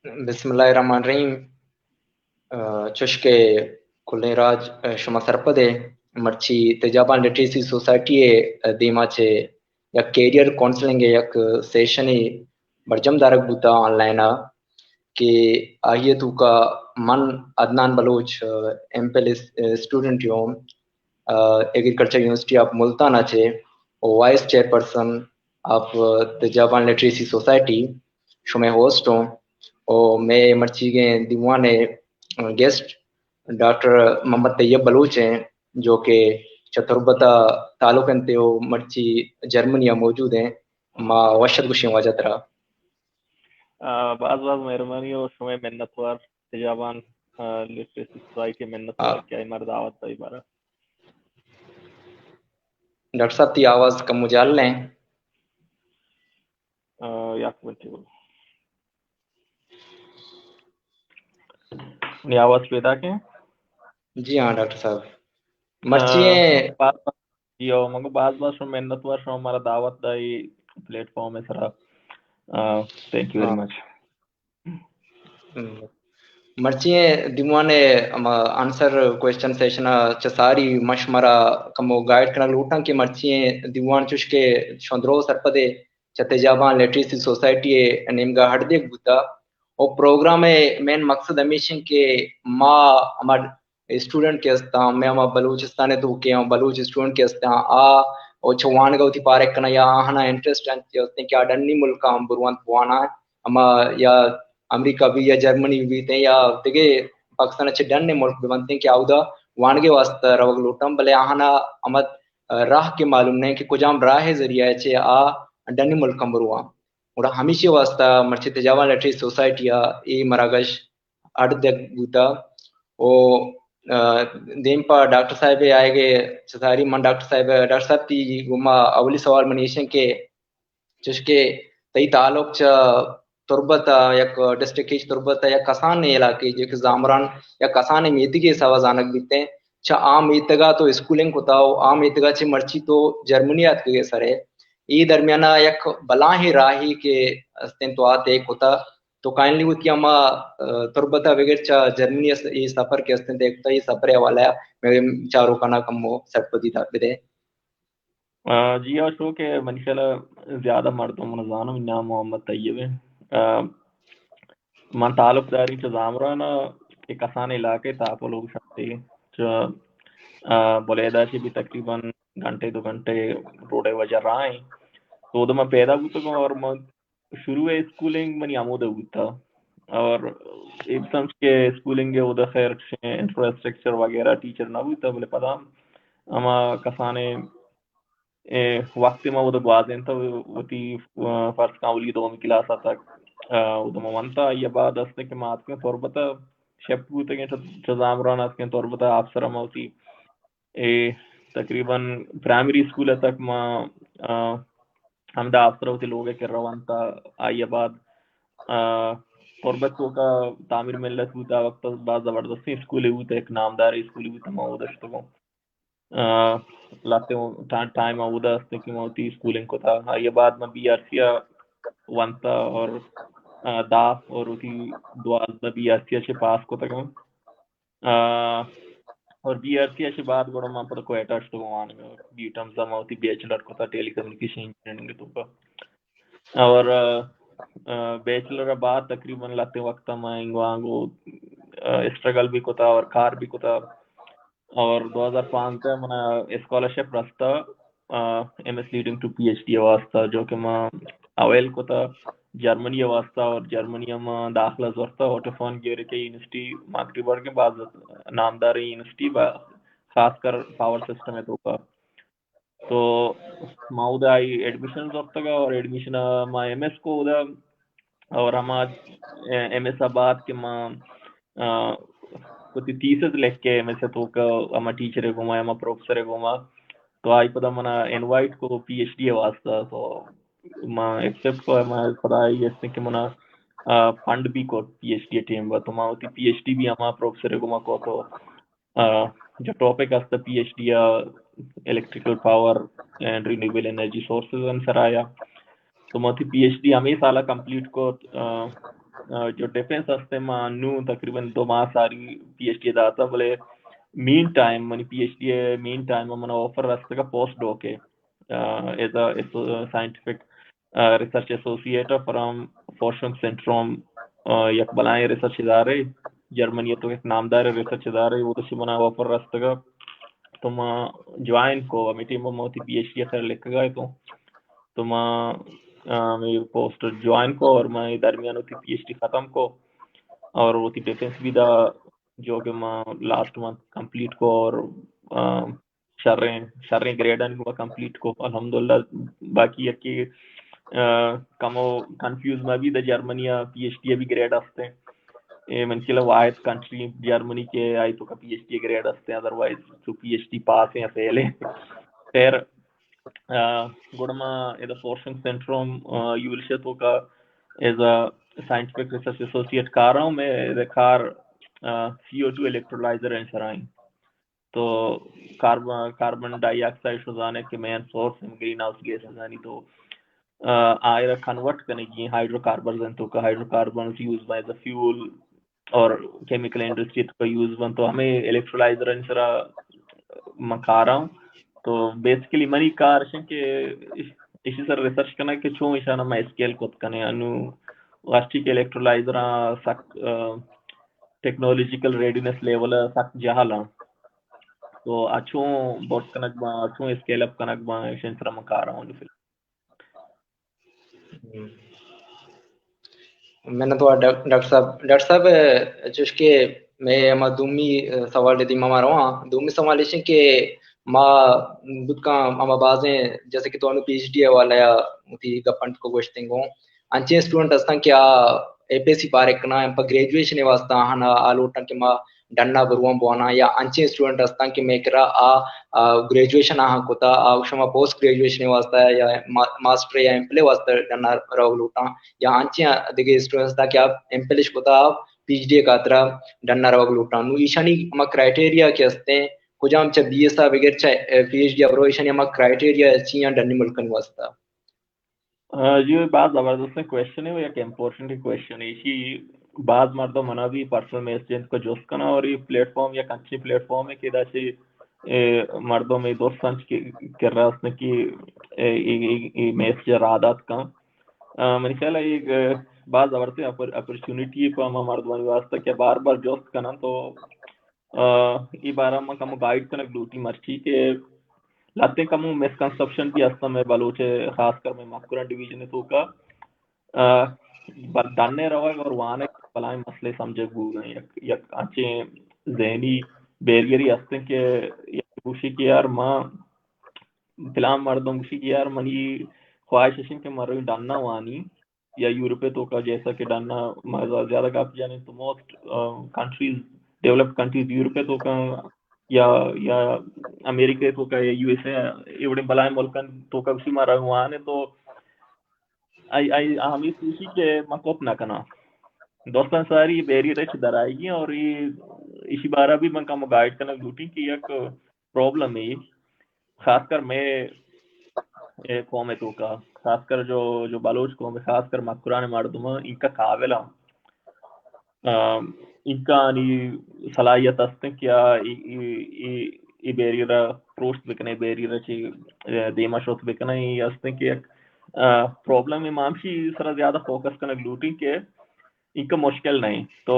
بسم اللہ الرحمن الرحیم۔ چوش کہ کلیں راج شما سرپد ئے، مرچی تجابان لٹریسی سوسائٹی ءِ دیما چہ یک کیریئر کونسلنگ ءِ یک سیشنے برجم دارگ بوتا آن لائن ءَ، کہ آئی ءِ توکا من Adnan Baloch, M Phil student اوں، ایگریکلچر یونیورسٹی آف ملتان ءَ چہ، و vice chairperson of Tajaban literacy society, شمئے ہوسٹ اوں۔ و مئے مرچیگیں دیوان ءِ گیسٹ ڈاکٹر محمد طیب بلوچ ایں، جو کہ چہ تربت ءَ تعلق انت و مرچی جرمنی ءَ موجود ایں۔ ما وش ات گوشیں واجہ ترا۔ آ، باز باز مہربانی و شمئے منتوار، تجابان، آ، لٹریسی سوسائٹی منتوار کہ آئی مارا دعوت دائی بارا۔ ڈاکٹر صاحب، تئی آواز کمو جال ایں۔ آ، یک منٹ۔ منی آواز پیداک ایں؟ جی ہاں ڈاکٹر صاحب۔ مرچی آ، ایں۔ باز باز، جی ہو، من گو باز باز شما منتوار، شما مارا دعوت دائی پلیٹ فارم ءِ سرا۔ آ، تھینک یو ویری مچ۔ ہم۔ مرچی ایں دیوان ءِ ہما آنسر کوئسچن سیشن ءَ چہ ساری من شمارا کمو گائیڈ کنگ لوٹاں کہ مرچی ایں دیوان چوش کہ شما درو سرپد ئے چہ تجابان لٹریسی سوسائٹی ءِ نیمگا ہڈ دیگ بوتا۔ و پروگرام ءِ مین مقصد ہمیش ایں کہ ما ہما اسٹوڈنٹ کہ استاں، مئے ہما بلوچستان ءِ توکا ہما بلوچ اسٹوڈنٹ کہ استاں، آ و چہ وانگ ءَ وتی پارگ کناں یا آہانا انٹرسٹ انت کہ استیں کہ آ ڈنی ملکاں ہم برونت بواناں، ہما یا امریکہ بی یا جرمنی بیتیں یا دگہ پاکستان ءَ چہ ڈنیں ملک بہ بنتیں کہ اودا وانگ ءِ واستہ روگ لوٹاں، بلے آہانا ہما راہ کہ معلوم نہ ایں کہ کجام راہ ءِ ذریعہ ءَ چہ آ ڈنی ملکاں برواں۔ گڑا ہمیشی واستہ مرچی تجابان لٹریسی سوسائٹی ءَ اے مراگش اڈ دیگ بوتا۔ و، آ، دیم پہ ڈاکٹر صاحب ءِ آیگ ءَ چہ ساری من ڈاکٹر صاحب، ڈاکٹر صاحب تئی گوما اولی سوال منی ایش ایں کہ چوش کہ تئی تعلق چہ تربت ءَ، یک ڈسٹرکٹ چہ تربت ءَ، یک کسانیں علاقے جو کہ زامران یک کسانیں میتگے حساب ءَ زانگ بیتیں، چہ آ میتگ ءَ تو اسکولنگ کتا و آ میتگ ءَ چہ مرچی تو جرمنی ءَ اتکگ ئے سر ءَ، اے درمیان ءَ یک بلاہیں راہے کہ استیں تو آ طے کتا، تو کائنڈلی وتی ہما، آ، تربت ءَ بگر چہ جرمنی ءَ س-، اے سفر کہ استیں طے کتا، اے سفر ءِ حوالہ ءَ مئے چاروکاں ءَ کمو سرپدی دا-، بدے۔ آ، جی ہاں، شو کہ منی خیال ءَ زیادہ مردم من زانم، نام محمد طیب ایں۔ آ، من تعلق داری چہ زامران ءَ، یک کسانیں علاقے تاپلوگ شہرے چہ، آ، بلیدہ چہ بھی تقریباً گھنٹے دو گھنٹے روڈ ءِ وجہ راہ ایں۔ تو اود من پیدا بوتگوں اور من شروع اسکولنگ منی ہمودا بوتا۔ اور اے سمجھ کہ اسکولنگ ءَ اودا خیر انفراسٹرکچر وغیرہ ٹیچر نہ بوتا، بلے پدا ہما کسانیں، اے، وقت ما اودا گوازینتا وتی، آ، فرض کن اولی دومی کلاس ءَ تک، آ، اودا ما ونتا۔ آئی ءَ بعد است کہ ما اتکیں تربت ءَ شفٹ بوتگیں، چہ، چہ زامران اتکیں تربت ءَ، آپسر ءَ ما وتی اے تقریباً پرائمری اسکول ءَ تک ما، آ، ہمدا آپسر ءَ وتی لوگ ءِ کرا ونتا۔ آئی ءَ بعد، آ، تربت توکا تعمیر ملت بوت، آ وقت باز زبردستیں اسکولے بوت، یک نامداریں اسکولے بوت، ما اودا شتگوں۔ آ، لہتیں ٹا-، ٹائم اودا است کہ ما وتی اسکولنگ کتا۔ آئی ءَ بعد ما بی آر سی ءَ ونتا اور، آ، دہ اور وتی دوازدہ بی آر سی ءَ چہ پاس کتگاں۔ آ، اور بی آر سی ءَ چہ بعد گڑا من پدا کوئٹہ ءَ شتگوں وانگ ءَ، بی ٹمز ءَ من وتی بیچلر کتا ٹیلی کمیونیکیشن انجینئرنگ ءِ توکا۔ اور، آ، آ، بیچلر ءَ بعد تقریباً لہتیں وقت ءَ من انگو آنگو، آ، اسٹرگل بھی کتا اور کار بھی کتا۔ اور دو ہزار پانزدہ ءَ من اسکالرشپ رستا، آ، M S leading to P H D ءِ واسطہ، جو کہ ما اویل کتا جرمنی ءِ واسطہ، اور جرمنی ءَ ما داخلہ زرتا اوٹو فون گیورک یونیورسٹی ماگڈیبرگ ءَ، باز نامداریں یونیورسٹی، با-، خاص کر پاور سسٹم ءِ توکا۔ تو ما اودا آئی ایڈمیشن زرتگا اور ایڈمیشن ءَ ما ایم ایس کو اودا۔ اور ہما ایم ایس ءَ بعد کہ ما، آ، وتی تھیسز لکھ کے ایم ایس ءِ توکا ہما ٹیچر ءِ گوما، ہما پروفیسر ءِ گوما، تو آئی پدا منا انوائٹ کو پی ایچ ڈی ءِ واسطہ۔ تو ما ایکسپٹ کو، ما پدا آئی است کہ منا، آ، فنڈ بھی کو پی ایچ ڈی ءِ ٹیم ءَ۔ تو ما وتی پی ایچ ڈی بھی ہما پروفیسر ءِ گوما کو۔ تو آ، جو ٹاپک است پی ایچ ڈی ءَ، electrical power and renewable energy sources ءِ سرا یا۔ تو ما وتی پی ایچ ڈی ہمے سال ءَ کمپلیٹ کت، آ، جو ڈیفنس ہستے، ما نو تقریباً دو ماہ ساری پی ایچ ڈی داتا، بلے مین ٹائم منی پی ایچ ڈی مین ٹائم منا آفر رستگا post doc as a scientific research associate from Forschungszentrum, یک بلائیں ریسرچ ادارے، جرمنی تو ایک نامدار ریسرچ ادارے، وہ تو منا آفر رستگا، تو ما جوائن کو، ہمیں ٹیم میں ہوتی پی ایچ ڈی خیر لکھ گئے تو تو ما ہمیں پوسٹ جوائن کو اور میں درمیان ہوتی پی ایچ ڈی ختم کو اور ہوتی ڈیفنس بھی دا، جو کہ ما لاسٹ منتھ کمپلیٹ کو اور شریں شریں گریڈن کو کمپلیٹ کو، الحمدللہ۔ باقی یکی کمو کنفیوز ما بھی دا، جرمنی پی ایچ ڈی بھی گریڈ ہستے، من کلا واحد کنٹری جرمنی کے آئی تو کا پی ایچ ڈی گریڈ ہستے، ادروائز تو پی ایچ ڈی پاس ہیں فیل ہیں۔ خیر، گڑا ما ادا فورشنگ سینٹروم یولش تو کا as a scientific research associate کار ہوں۔ میں ادا کار سی او ٹو الیکٹرولائزر ہیں سرائیں۔ تو کاربن کاربن ڈائی آکسائڈ شو زانے کہ مین سورس ہیں گرین ہاؤس گیس زانی، تو آئرا کنورٹ کرنے کی ہائیڈرو کاربنز ہیں تو کا hydro carbons use by the fuel اور کیمیکل انڈسٹری تو کا یوز بن، تو ہمیں الیکٹرولائزر ہیں سرا من کار ہوں۔ تو بیسیکلی منی کار ہے کہ اسی سر ریسرچ کرنا کہ چون ایشانا میں اسکیل کت کنے انو واسٹی کے الیکٹرولائزر سک ٹیکنالوجیکل ریڈینس لیول سک جہل ہاں۔ تو اچھو بوٹ کنک با، اچھو اسکیل اپ کنک با، ایشن سرا من کار ہوں۔ من تو ڈاکٹر صاحب، ڈاکٹر صاحب، چوش کہ میں ہما دومی سوال دی ما رواں۔ دومی سوال ایش کہ ما بوت کاں ہما بازیں، جیسے کہ تو انو پی ایچ ڈی حوالہ یا متی گپنٹ کو گوشتیں گوں، انچیں اسٹوڈنٹ ہستاں کہ آ ایف ایس سی پارک کناں، پہ گریجویشن واسطہ آہاں آ لوٹاں کہ ما ڈنا برواں بواناں، یا انچیں اسٹوڈنٹ ہستاں کہ میں کرا آ، آ، گریجویشن آہاں کتا، آ شما پوسٹ گریجویشن واسطہ یا ما-، ماسٹر یا ایم فل واسطہ ڈنا روگ لوٹاں، یا انچیں دگہ اسٹوڈنٹ ہستاں کہ آ ایم فل اش کتا، آ پی ایچ ڈی خاطرا ڈنا روگ لوٹاں۔ نو ایشانی ہما کرائٹیریا کہ ہستیں، کجام چہ بی ایس آ بگر چہ پی ایچ ڈی برو، ایشانی ہما کرائٹیریا چی ہیں ڈنی ملکن واسطہ؟ جی، باز زبردستیں کوئسچن ہے، وہ یک امپورٹنٹ کوئسچن ہے۔ ایشی باز مردم منا بھی پرسنل میسج انت کو جست کنا، اور یہ پلیٹ فارم یک اچھی پلیٹ فارم ہے کہ ادا چہ مردم یہ دوست سنچ کر رہا اس نے کہ یہ میسج را دات کن۔ منی خیال ہے یہ باز زبردستیں اپرچونیٹی ہے پہ ہما مردمانی واسطہ کہ بار بار جست کنن تو ای بارہ من کمو گائیڈ کنگ لوٹی، مرچی کہ لہتیں کمو مسکنسپشن بھی ہستاں میں بلوچ، خاص کر میں مکران ڈویژن توکا۔ ڈنے روگ اور وانگ بلائیں مسئلے سمجھگ بوگ ہیں۔ یک، یک انچیں ذہنی بیریئری ہستیں کہ یک گوشی کہ یار ما پلان مردم گوشی کہ یار منی خواہش اشیں کہ من روی ڈنا وانی یا یورپ توکا، جیسا کہ ڈنا ما زیادہ گپ جانیں تو most countries, developed countries Europe توکا یا، یا امریکہ توکا یا یو ایس اے، ایوڑیں بلائیں ملکن توکا گوشی ما روان تو آئی، آئی ہمیں سوچی کہ ما کپ نہ کنا۔ دوستان ساری بیریئر اچ در آئیگی اور یہ اسی بارہ بھی من کم گائیڈ کنگ لوٹی کہ یک پرابلم ہے، خاص کر میں قوم توکا، خاص کر جو، جو بلوچ قوم ہے، خاص کر مکران مردم ہیں، ان کا قابل ہیں۔ انکانی صلاحیت است کہ آ ای، ای، ای، ای بیریئر ء پروشت بکنے، بیریئر ء چی دیما شوت بکنے، ای است کہ یک پرابلم ہے۔ مامشی سرا زیادہ فوکس کنگ لوٹی کہ انکا مشکل نہیں۔ تو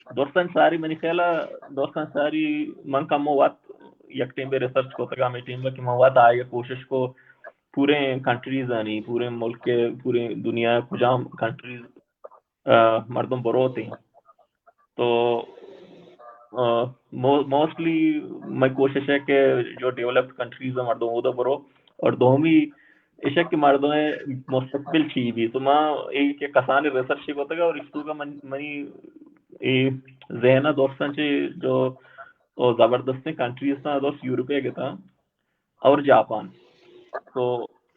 دوستان ساری منی خیال ء، دوستان ساری من کمو وت یک ٹیم بے ریسرچ کو تگا، ہمیں ٹیم کہ من وت آئی کوشش کو پورے کنٹریز آنی، پورے ملک کے، پورے دنیا کجام کنٹریز مردم بروت ہیں۔ تو موسٹلی میں کوشش ہے کہ جو ڈیولپڈ کنٹریز ہیں مردم ادھر برو، اور دومی ایشا کہ مردم مستقبل چی بھی۔ تو ما ایک کسانی ریسرچ کو تگا اور اس کا من، منی ذہن دوستان چی جو زبردستیں کنٹریز تھا، دوست یورپ ہے کہ تھا اور جاپان۔ تو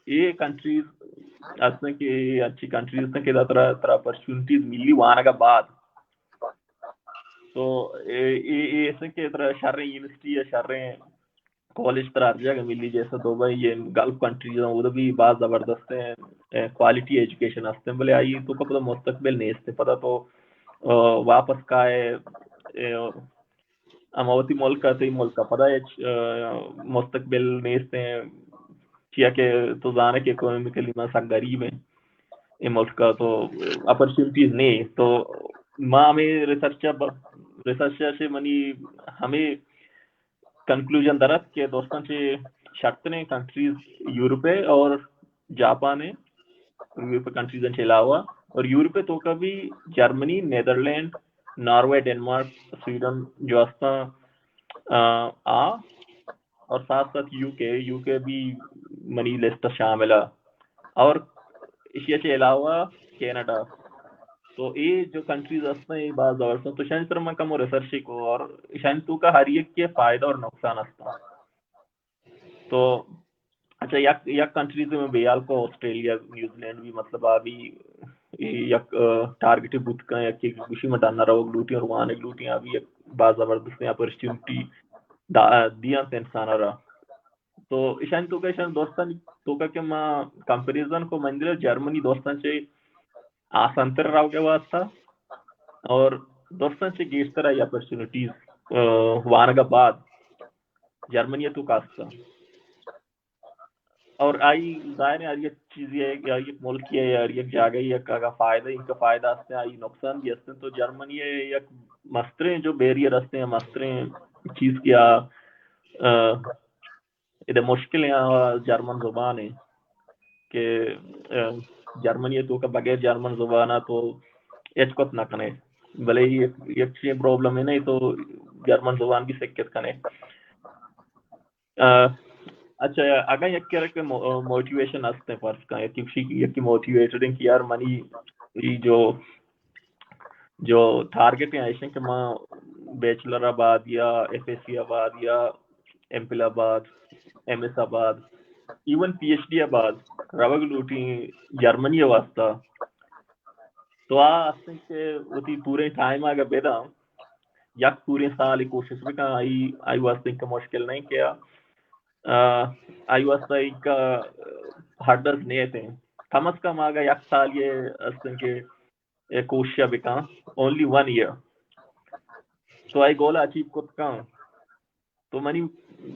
یہ کنٹریز است کہ اچھی کنٹریز ہیں کہ ترا، ترا اپرچونٹیز ملی وانگا بعد۔ تو یہ، یہ، یہ است کہ ترا شریں یونیورسٹی یا شریں کالج ترا ہر جگہ ملی، جیسا دبئی، یہ گلف کنٹریز ہیں، ادھر بھی باز زبردست ہیں، اے، کوالٹی ایجوکیشن ہستے ہیں، بلے آئی تو کا پتہ مستقبل نہیں ہستے، پتہ تو، آ، واپس کا ہے، اے، ہم وتی ملک ءَ، تئی ملک ءَ پدا ہچ، آ، مستقبل نیست ہیں، چیا کہ تو زانے کہ اکنامکلی ما سک غریب ہیں، اے ملک ءَ تو اپرچونٹیز نہیں۔ تو ما ہمیں ریسرچ ءَ ب-، ریسرچ ءَ چہ منی ہمیں کنکلوژن در اتک کہ دوستاں چہ شرتریں کنٹریز یورپ ءِ اور جاپان ءِ، یورپ کنٹریز چہ علاوہ، اور یورپ ءِ توکا بھی Germany, Netherland, Norway, Denmark, Sweden جو ہستاں، آ، آ، اور ساتھ ساتھ یو کے، یو کے بھی منی لسٹ ءَ شامل ہے۔ اور ایشی ءَ چہ علاوہ کینیڈا۔ تو اے جو کنٹریز ہستاں، اے باز زبردست ہیں۔ تو شان سر من کمو ریسرچ کو، اور شان توکا ہر یک کے فائدہ اور نقصان ہستاں۔ تو اچھا، یک، یک کنٹریز میں بیال کو آسٹریلیا، نیوزی لینڈ بھی، مطلب، آ بھی یک، آ، ٹارگٹ بوت کن، یک، یک گوشی میں ڈنّا روگ لوٹی اور وانگ لوٹی، آ بھی یک باز زبردستیں اپرچونٹی دا-، دیاں انسان را۔ تو ایشانی توکا، ایشانی دوستانی توکا کہ ما کمپیریزن کو، من دل جرمنی دوستاں چہ آسان تر روگ ءِ واسطہ اور دوستاں چہ گیشتر آئی اپرچونٹیز، آ، وانگ ءَ بعد جرمنی ءِ توکا ہستاں۔ اور آئی ظاہر ہے ہر یک چیزی ہے، ہر یک ملکی ہے، ہر یک جاگہ ہے، یک اگاں فائدہ، ان کا فائدہ ہستے، آئی نقصان بھی ہستے۔ تو جرمنی ہے یک مستریں جو بیریئر ہستے ہیں، مستریں چیز کیا، آ، ادے مشکل ہیں، آ، جرمن زبان ہے کہ، آ، جرمنی ہے تو کہ بغیر جرمن زبان ہے تو ہچ کت نہ کنے۔ بلے یک، یک چیز پرابلم ہے نہیں تو جرمن زبان بھی سکت کنے۔ آ، اچھا، اگاں یکے را کہ مو-، موٹیویشن ہست ہے، فرض کن، یکی، یکی موٹیویٹڈ ہیں کہ یار منی ای جو، جو ٹارگٹ ہیں ایشن کہ ما بیچلر آباد یا ایف ایس سی آباد یا ایم فل آباد، ایم ایس آباد، ایون پی ایچ ڈی آباد روگ لوٹی جرمنی واسطہ۔ تو آ ہستیں کہ وتی پوریں ٹائم آگا بیداں، یک پوریں سال کوشش بکن، آئی، آئی واسطے کہ مشکل نہیں کیا، آ، آئی واسطے کہ ہرڈلز نہیں تھے۔ کم از کم آگا یک سال یہ ہستیں کہ یہ کوشش بکن، اونلی ون ایئر۔ تو آئی گول اچیو کت کن۔ تو منی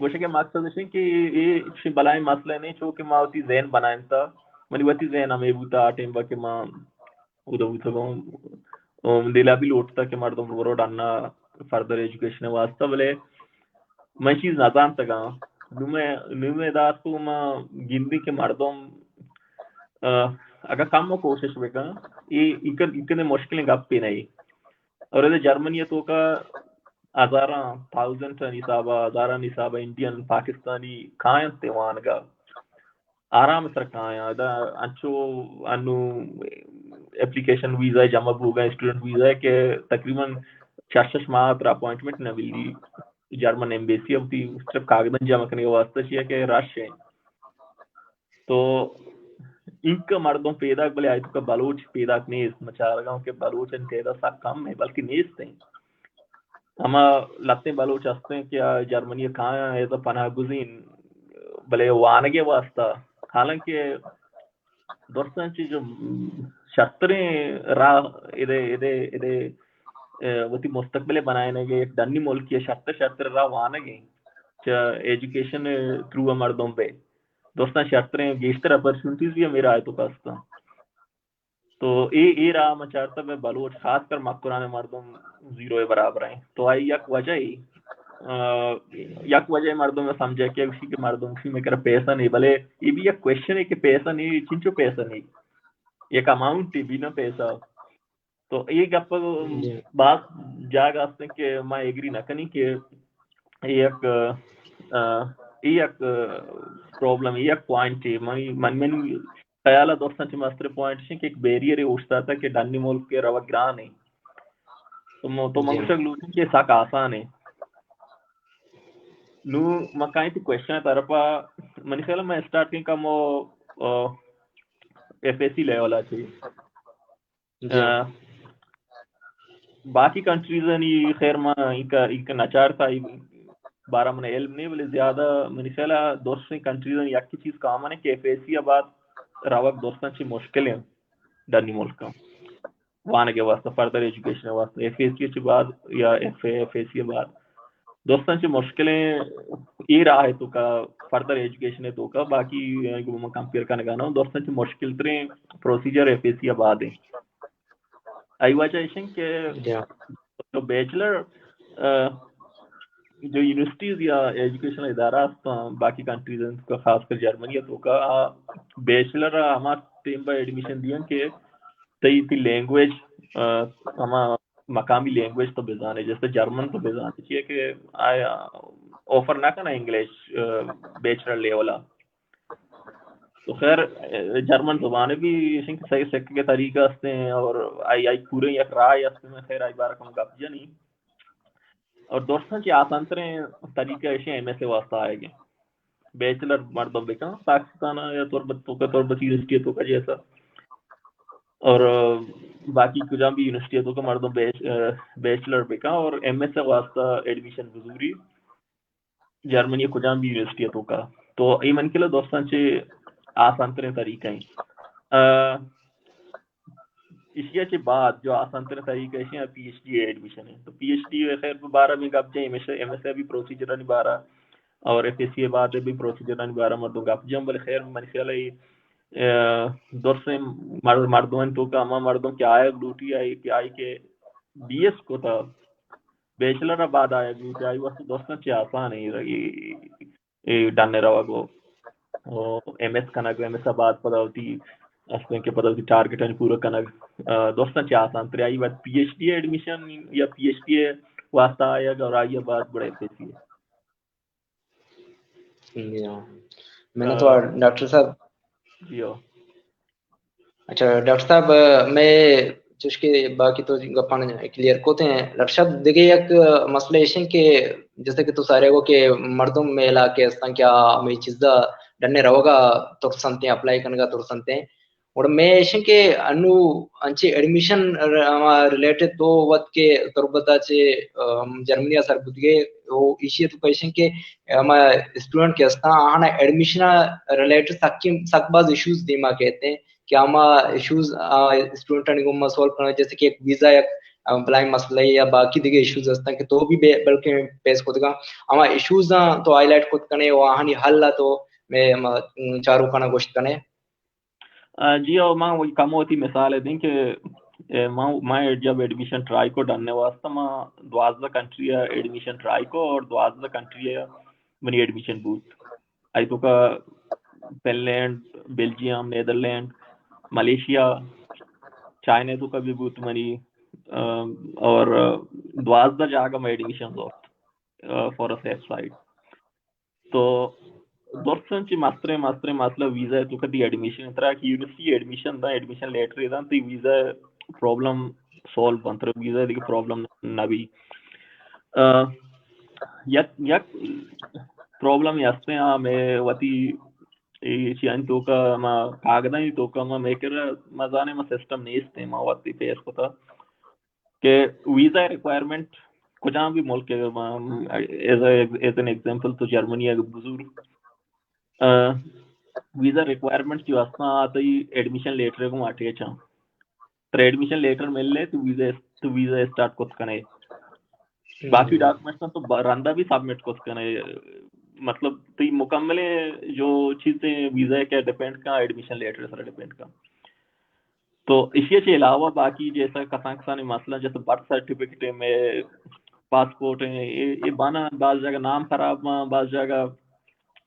گوشگ ءِ مقصد اش کہ اے چی بلائیں مسئلہ نہیں، چو کہ ما وتی ذہن بنائیں تا، منی وتی ذہن ہمیں بوتا آ ٹائم با کہ ما ادا بوتگوں، ام، دلا بھی لوٹتا کہ مردم برو ڈنا فردر ایجوکیشن واسطہ، بلے من چیز نہ زانتگاں۔ نو میں، نو میں دات کو ما گندی کہ مردم، آ، اگر کم کوشش بکن، اے ایکن، ایکن مشکلیں گپے نہیں۔ اور ادھر جرمنی توکا ہزاراں، تھاؤزنڈ حسابا، ہزاراں حسابا انڈین، پاکستانی کاینت وانگا۔ آرام سر کایاں۔ ادا انچو انو اپلیکیشن ویزا جمع بوگا، اسٹوڈنٹ ویزا کہ تقریباً چار شش ماہ تر اپوائنٹمنٹ نہ ملی۔ جرمن ایمبیسی اب تی صرف کاغذاں جمع کرنے کے واسطے چیئے کہ رش ہے۔ تو اینکہ مردم پیداک، بلے آئی توکا بلوچ پیداک نیست۔ مچارگاں کہ بلوچ ان تعداد سک کم ہے، بلکہ نیست ہیں۔ ہما لتیں بلوچ ہستیں کہ آ جرمنی کایاں ایز اے پناہ گزین، بلے وانگے واسطہ۔ حالانکہ درستاں چی جو شرتریں راہ ادے، ادے، ادے، اے، وتی مستقبل بنائنگے، یک ڈنی ملکی شرتر، شرتر راہ وانگے۔ چہ ایجوکیشن تھرو مردم بے۔ دوستاں شرتریں گیشتر اپرچونٹیز بھی میرا آئے تو کاستا۔ تو اے، اے راہ ما چارتا بے بلوچ، خاص کر مکران مردم زیرو برابر ہیں۔ تو آئی یک وجہ ہی، آ، یک وجہ مردم سمجھے کہ اسی کے مردم سی میں کر پیسہ نہیں، بلے یہ بھی یک کوشچن ہے کہ پیسہ نہیں، چنچو پیسہ نہیں، یک اماؤنٹ بھی نہ پیسہ۔ تو اے گپ باز جاگہ ہستیں کہ ما ایگری نہ کنی کہ اے یک، آ، اے یک پرابلم، اے یک پوائنٹ ہے۔ من، من، من خیال ہے دوستاں چہ مستر پوائنٹ ہے کہ ایک بیریئر اوشتاتا کہ ڈنی ملک کے روگ گران ہے۔ تو م-، تو من گوشگ لوٹیں کہ سک آسان ہے۔ نو مکائیں تی کوشچن طرفا، منی خیال میں اسٹارٹ کن کم، آ، ایف ایس سی لیول آ چاہیے۔ آ، باقی کنٹریز نی خیر ما اینکا، اینکا نچار تھا، بارہ من علم نہیں، بلے زیادہ منی خیال ءَ درستیں کنٹریز یکی چیز کامن ہے کہ ایف ایس سی ءَ بعد روگ درستاں چی مشکل ہیں ڈنی ملکاں۔ وانگ ءِ واستہ، فردر ایجوکیشن ءِ واستہ، ایف ایس سی ءَ چہ بعد یا F A, F S C ءَ بعد دوستاں چہ مشکلیں اے راہ ءِ توکا، فردر ایجوکیشن ءِ توکا، باقی گوں من کمپیئر کنگا نہ، دوستاں چہ مشکل تریں پروسیجر ایف ایس سی ءَ بعد ہیں۔ آئی وجہ ایشن کہ جو بیچلر، آ، جو یونیورسٹیز یا ایجوکیشن ادارہ است، باقی کنٹریز ہیں، خاص کر جرمنی ءِ توکا، آ، بیچلر ءَ ہما ٹیم پہ ایڈمیشن دیاں کہ تئی، تئی لینگویج، آ، ہما مقامی لینگویج تو بزانے، جیسے جرمن تو بزانے، چیئے کہ آیا آفر نہ کنا انگلش، آ، بیچلر لیول ءَ۔ تو خیر، آ، جرمن زبان بھی ایشن کہ صحیح سکھ کے طریقہ ہستے ہیں اور آئی، آئی پورے یک رائے ہستے ہیں، خیر آئی بارہ کم گپ جنی۔ اور درستاں چی آسان تریں طریقہ ایشی ایم ایس ءِ واسطہ آئے گے۔ بیچلر مردم بکن پاکستان ءَ یا تربت توکا، تربت یونیورسٹی توکا جیسا، اور، آ، باقی کجام بھی یونیورسٹی توکا مردم بیچ-، آ، بیچلر بکن اور ایم ایس ءِ واسطہ ایڈمیشن بزوری جرمنی کجام بھی یونیورسٹی توکا۔ تو اے من کلا دوستاں چی آسان تریں طریقہ ہیں۔ آ، ایشی ءَ چہ بعد جو آسان تریں طریقہ ایشی ءَ پی ایچ ڈی ایڈمیشن ہے۔ تو پی ایچ ڈی خیر بارہ میں گپ جائیں، ایم ایس، ایم ایس ءِ بھی پروسیجر آنی بارہ اور ایف ایس سی ءِ بعد بھی پروسیجر آنی بارہ مردم گپ جائیں، بلے خیر منی خیال ہے، آ، درستیں مر-، مردم توکا ہما مردم کہ آئے ڈیوٹی آئی کہ، آئی کہ بی ایس کو تھا، بیچلر ءَ بعد آئے ڈیوٹی آئی واسطہ دوستاں چی آسان ہے۔ اے ڈن ءَ روگ ءُ، ءُ ایم ایس کنگ، ایم ایس ءَ بعد پدا وتی استیں کہ پدا وتی ٹارگٹ آنی پورا کنگ، آ، دوستاں چی آسان تریں۔ آئی بعد پی ایچ ڈی ایڈمیشن یا پی ایچ ڈی واسطہ آیگ اور آئی بعد بڑے ایف ایس سی۔ جی ہاں۔ میں نے تو آ، ڈاکٹر صاحب۔ جی ہو۔ اچھا ڈاکٹر صاحب، میں چوشکہ باقی تو گپان کلیئر کوتے ہیں۔ ڈاکٹر صاحب، دیگہ یک مسئلہ ایشیں کہ جیسے کہ تو سارے گو کہ مردم میں علاقے ہستاں کیا ہمیں چیزا ڈنے روگا ترسنتے، اپلائی کنگا ترسنتے۔ اور میں ایشیں کہ انو انچے ایڈمیشن ر-، ہما ریلیٹڈ تو وت کے تربتا چے، ام، جرمنی سر بدگے، او ایشی تو ایشیں کہ ہما اسٹوڈنٹ کہ ہستاں، آہانا ایڈمیشن ریلیٹڈ سک، سک باز ایشوز دیما کہتے ہیں۔ کہ ہما ایشوز، آ، اسٹوڈنٹانی گوما سالو کنگ، جیسے کہ یک ویزا یک، آ، بلاہیں مسئلہ یا باقی دیگہ ایشوز ہستاں کہ تو بھی بے-، بلکہ فیس کتگاں۔ ہما ایشوز آں تو ہائی لائٹ کت کنے و آہانی حل آ تو میں ہما، م، چاروکانا گوشت کنے۔ آ، جی، او ما وہی کم وتی مثال دیں کہ، اے، ما، ما جب ایڈمیشن ٹرائی کو ڈننے واسطہ ما دوازدہ کنٹری ایڈمیشن ٹرائی کو اور دوازدہ کنٹری منی ایڈمیشن بوت۔ آئی توکا Finland, Belgium, Netherland, Malaysia, China توکا بھی بوت منی، ام، اور دوازدہ جاگہ میں ایڈمیشن زورت، ah, for a safe side. تو درستاں چی مستریں، مستریں مسئلہ ویزا توکا دی ایڈمیشن، ترا کہ یونیورسٹی ایڈمیشن دا، ایڈمیشن لیٹر دا، تی ویزا پرابلم سالو بنت، ترا ویزا دیگہ پرابلم نہ بی۔ آ، یک، یک پرابلم ہستیں، آ، میں وتی اے چیانی توکا ما کاغدانی توکا ما میکر ما زانے ما سسٹم نیست، ما وتی فیس کتا کہ ویزا ریکوائرمنٹ کجام بھی ملک ہے، ما، as a, as an example تو جرمنی اگر بزور، آ، ویزا ریکوائرمنٹ کی واسطہ آتی ایڈمیشن لیٹر کو اٹیچ ہاں۔ ترا ایڈمیشن لیٹر مل لے تو ویزا، تو ویزا اسٹارٹ کت کنے۔ باقی ڈاکومنٹس تو ب-، رندا بھی سبمٹ کت کنے۔ مطلب، تی مکمل جو چیزیں ویزا کے ڈیپینڈ کا، ایڈمیشن لیٹر سر ڈیپینڈ کا۔ تو ایشی چے علاوہ باقی جیسا کسان کسانی مسئلہ، جیسے برتھ سرٹیفکیٹ میں، پاسپورٹ ہیں، یہ، یہ بانا بعض جگہ نام خراب ہاں، بعض جگہ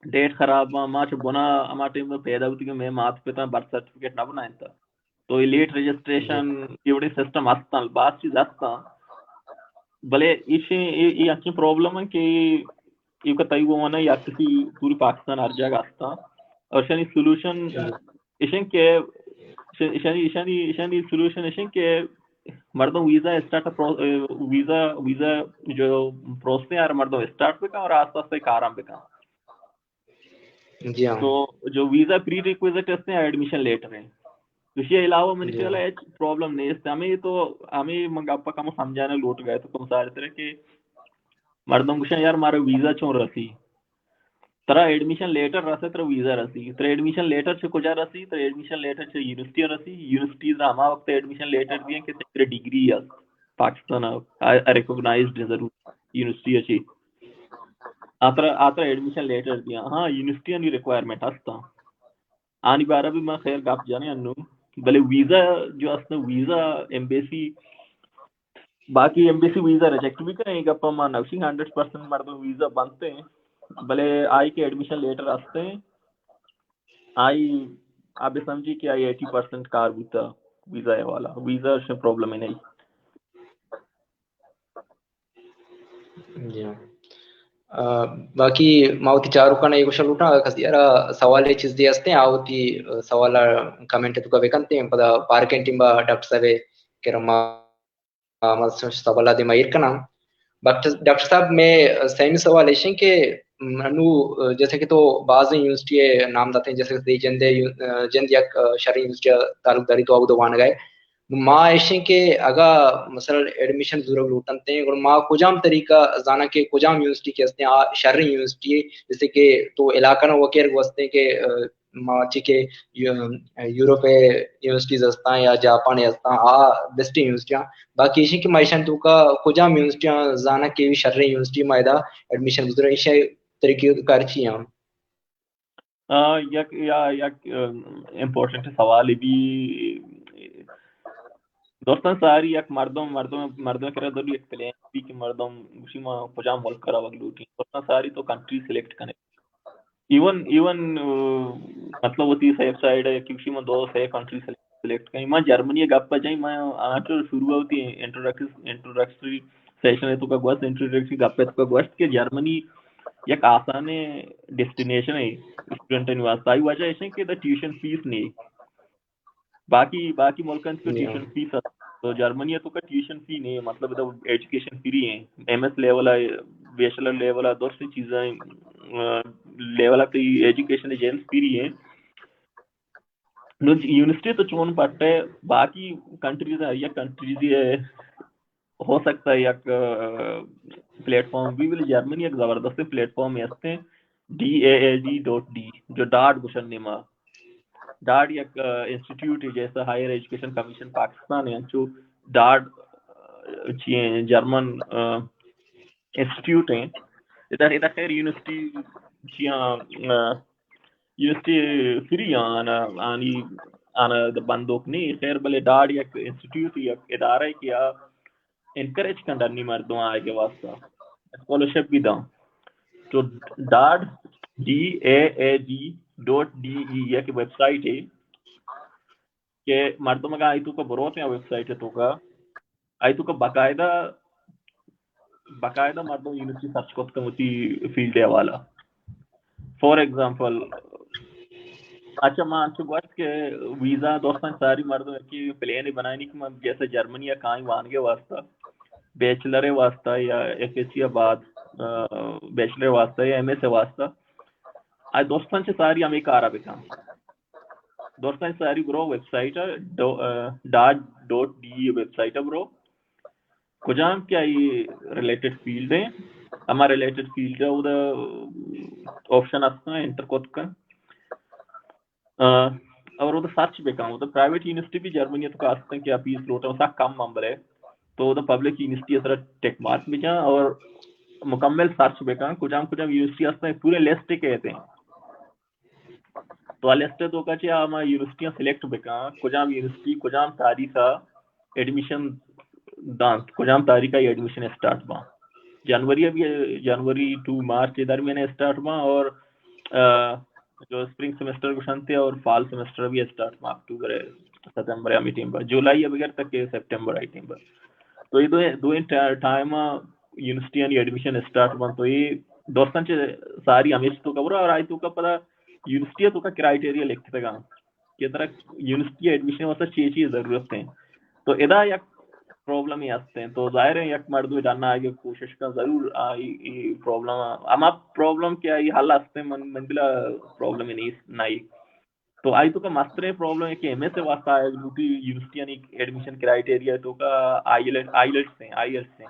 ڈیٹ خراب ہاں۔ ما چو بنا ہما ٹائم میں پیدا ہوتی کہ میں مات پتا برتھ سرٹیفکیٹ نہ بنائیں تھا۔ تو یہ لیٹ رجسٹریشن، یہ بڑے سسٹم ہستاں، بعض چیز ہستاں۔ بلے ایشی، یہ، یہ اچھی پرابلم ہے کہ یہ کا تئی وہ ہونا یا کسی پوری پاکستان ہر جگہ ہستاں۔ اور شانی سولوشن ایشن کہ، ایشانی، ایشانی، ایشانی سولوشن ایشن کہ مردم ویزا اسٹارٹ پرو-، ویزا، ویزا جو پروسیس ہے، مردم اسٹارٹ بکن اور آستے آستے کارم بکن۔ جی ہاں۔ تو جو ویزا پری ریکویزٹ ہستے ہیں، ایڈمیشن لیٹر ہیں۔ تو اس کے علاوہ من جی ہاں۔ خیال ہے پرابلم نہیں ہستے۔ ہمیں تو، ہمیں من گپا کم سمجھانے لوٹ گئے تو کم سارے طرح کہ مردم گوشن، یار، مارا ویزا چون رسی؟ ترا ایڈمیشن لیٹر رسے، ترا ویزا رسی۔ ترا ایڈمیشن لیٹر چہ کجا رسی؟ ترا ایڈمیشن لیٹر چہ یونیورسٹی رسی۔ یونیورسٹی ترا ہما وقت ایڈمیشن لیٹر دیاں کہ ترا ڈگری است پاکستان ءَ، ریکگنائزڈ ضرور یونیورسٹی اچی۔ آترا آترا ایڈمیشن لیٹر دیاں۔ ہاں، یونیورسٹی نی ریکوائرمنٹ ہستاں۔ آنی بارہ بھی من خیر گپ جانے انو، بلے ویزا جو است، ویزا ایمبیسی، باقی ایمبیسی ویزا ریجیکٹ بھی کریں، گپا ما نوشی ہنڈریڈ پرسنٹ مردم ویزا بنتے ہیں، بلے آئی کے ایڈمیشن لیٹر ہستے ہیں، آئی آپ سمجھی کہ آئی ایٹی پرسنٹ کار بوتا ویزا والا، ویزا سے پرابلم ہی نہیں۔ جی ہاں۔ آ، باقی ما وتی چاروکاں اے گوشگ لوٹاں، اگر کسی را سوال چیز دی ہستیں، آ وتی سوال کمنٹ تو بکنتے ہیں، پدا پارکنگ ٹیم با ڈاکٹر صاحب کرا ما، ما سوال دیما ایر کناں۔ ڈاکٹر، ڈاکٹر صاحب، میں سیمی سوال ایشیں کہ انو جیسے کہ تو بعض یونیورسٹی نام داتے ہیں، جیسے کہ جند، جند یک شہری یونیورسٹی تعلق داری تو آگو وانگائے، ما ایشیں کہ اگا مثلاً ایڈمیشن زورگ لوٹنتے، گڑا ما کجام طریقہ زاناں کہ کجام یونیورسٹی کہ ہستیں، آ شریں یونیورسٹی ہے، جیسے کہ تو علاقہ نہ وکیر گوستیں کہ، آ، ما چی کہ یو-، یورپ یونیورسٹیز ہستاں یا جاپان ہستاں، آ بیسٹ یونیورسٹیاں۔ باقی ایشیں کہ ما ایشان تو کا کجام یونیورسٹیاں زاناں کہ شریں یونیورسٹی ما ادا ایڈمیشن گزرا، ایشیں طریقہ کار چی ہیں؟ آ، یک، یا، یک، ام، امپورٹنٹ سوال بھی۔ دوستان ساری یک مردم، مردم، مردم کرا ضرور یک پلان بھی کہ مردم گوشی ما کجام ملک کرا وگ لوٹی۔ دوستان ساری تو کنٹری سلیکٹ کنے۔ ایون، ایون، آ، مطلب وتی سیف سائیڈ ہے کہ گوشی ما دو سے کنٹری سلیکٹ، سلیکٹ کنی۔ ما جرمنی گپ جائیں، ما آنچو شروع ہوتی انٹروڈکٹری، انٹروڈکٹری سیشن ہے تو کا گوشت، انٹروڈکٹری گپ ہے تو کا گوشت کہ جرمنی یک آسان ڈیسٹینیشن ہے اسٹوڈنٹانی واسطہ۔ آئی وجہ ایش ہے کہ دا ٹیوشن فیس نہیں۔ باقی، باقی ملکاں تو ٹیوشن فیس ہے، تو جرمنی تو کا ٹیوشن فی نہیں، مطلب دا ایجوکیشن فری ہیں۔ ایم ایس لیول ہے، بیچلر لیول ہے، دوسری چیزیں، آ، لیول ہے، تو ایجوکیشن ایجنس فری ہیں۔ نو یونیورسٹی تو چون پٹے، باقی کنٹریز ہے، یا کنٹریز ہے، ہو سکتا ہے یک، آ، پلیٹ فارم بھی، بلے جرمنی یک زبردست پلیٹ فارم ہستے، D A A D dot D, جو ڈاڈ گوشن نیما۔ ڈاڈ یک، آ، انسٹیٹیوٹ ہے، جیسا ہائر ایجوکیشن کمیشن پاکستان ہے، انچو ڈاڈ، آ، چی ہیں، جرمن، آ، انسٹیٹیوٹ ہیں۔ ادا، ادا خیر یونیورسٹی چیاں، آ، یونیورسٹی فری آن، آنی، آنا بندوک نہیں، خیر بلے ڈاڈ یک انسٹیٹیوٹ، یک ادارہ ہے کہ آ انکریج کن ڈنی مردم آئے کے واسطہ اسکالرشپ بھی داں۔ تو dot, D A A D dot D ای، یک ویب سائٹ ہے کہ مردم اگاں آئی تو کا بروت ہیں ویب سائٹ تو کا، آئی تو کا باقاعدہ، باقاعدہ مردم یونیورسٹی سرچ کت کن وتی فیلڈ حوالہ۔ فار ایگزامپل، اچھا، ما انچو گوشت کہ ویزا دوستان ساری مردم کہ پلان بنائنی کہ من جیسے جرمنی یا کائیں وانگے واسطہ، بیچلر واسطہ یا ایف ایس سی بعد، آ، بیچلر واسطہ یا ایم ایس واسطہ، آ دوستان چہ ساری ہمیں کارا بکن۔ دوستان ساری برو ویب سائٹ ہے، ڈو-، آ، DAAD dot D E website ہے برو۔ کجام کہ آئی ریلیٹڈ فیلڈ ہیں، ہما ریلیٹڈ فیلڈ ہے، ادا آپشن ہستاں، انٹر کت کن۔ آ، اور ادا سرچ بکن، ادا پرائیویٹ یونیورسٹی بھی جرمنی تو کا ہستاں کہ آ فیس لوٹاں، سا کم نمبر ہے۔ تو ادا پبلک یونیورسٹی سرا ٹک مارک بجاں اور مکمل سرچ بکن، کجام کجام یونیورسٹی ہستاں، پورے لسٹ کہتے ہیں۔ تو آ لسٹ ءِ توکا چہ آ ما یونیورسٹیاں سلیکٹ بکاں، کجام یونیورسٹی کجام تاریخ ءَ ایڈمیشن دانت، کجام تاریخ ءَ ایڈمیشن اسٹارٹ باں۔ جنوری ءَ بھی، جنوری ٹو مارچ ءِ درمیان اسٹارٹ باں اور، آ، جو اسپرنگ سیمسٹر گوشنتے اور فال سیمسٹر بھی اسٹارٹ باں، اکتوبر ءَ، ستمبر ءَ ہمے ٹائم پر، جولائی ءَ بگر تک کہ سپٹمبر ءَ ٹائم پر۔ تو اے دوئیں، دوئیں ٹا-، ٹائم ءَ یونیورسٹیانی ایڈمیشن اسٹارٹ بنت، تو اے درستاں چہ ساری ہمیش توکا برو اور آئی توکا پدا یونیورسٹی توکا کرائٹیریا لکھتگاں کہ ترا یونیورسٹی ایڈمیشن واسطہ چی چی ضرورت ہیں۔ تو ادا یک پرابلم ہی ہست ہیں۔ تو ظاہر ہے یک مردم ڈن آئے کوشش کا ضرور آئی، ای پرابلم، ہما پرابلم کہ آئی حل ہست ہیں، من، من دلا پرابلم ہی نہیں، نہیں۔ تو آئی توکا مستریں پرابلم ہے کہ ایم ایس ءِ واسطہ آئی لوٹی یونیورسٹیانی ایڈمیشن کرائٹیریا توکا آئیلٹ-، آئیلٹس ہیں، آئیلٹس ہیں۔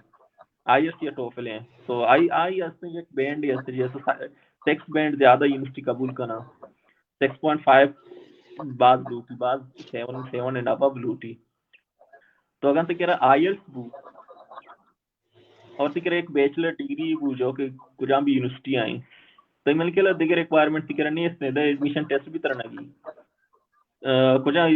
آئی ایلٹس یا ٹوفل ہیں. تو آئی آئی ایلٹس یک بینڈ ہے، جیسے سکس بینڈ زیادہ یونیورسٹی قبول کرنا، سکس پوائنٹ فائیو باز لوٹی، باز سیون، سیون اینڈ ابو لوٹی. تو اگر تو کہہ رہا آئی ایلٹس بو اور تئی کرا ایک بیچلر ڈگری بو جو کہ کجام بھی یونیورسٹی آئیں، تو مل کے دگہ ریکوائرمنٹ تئی کرا نہیں، اس نے ایڈمیشن ٹیسٹ بھی ترا نہ گی. کجا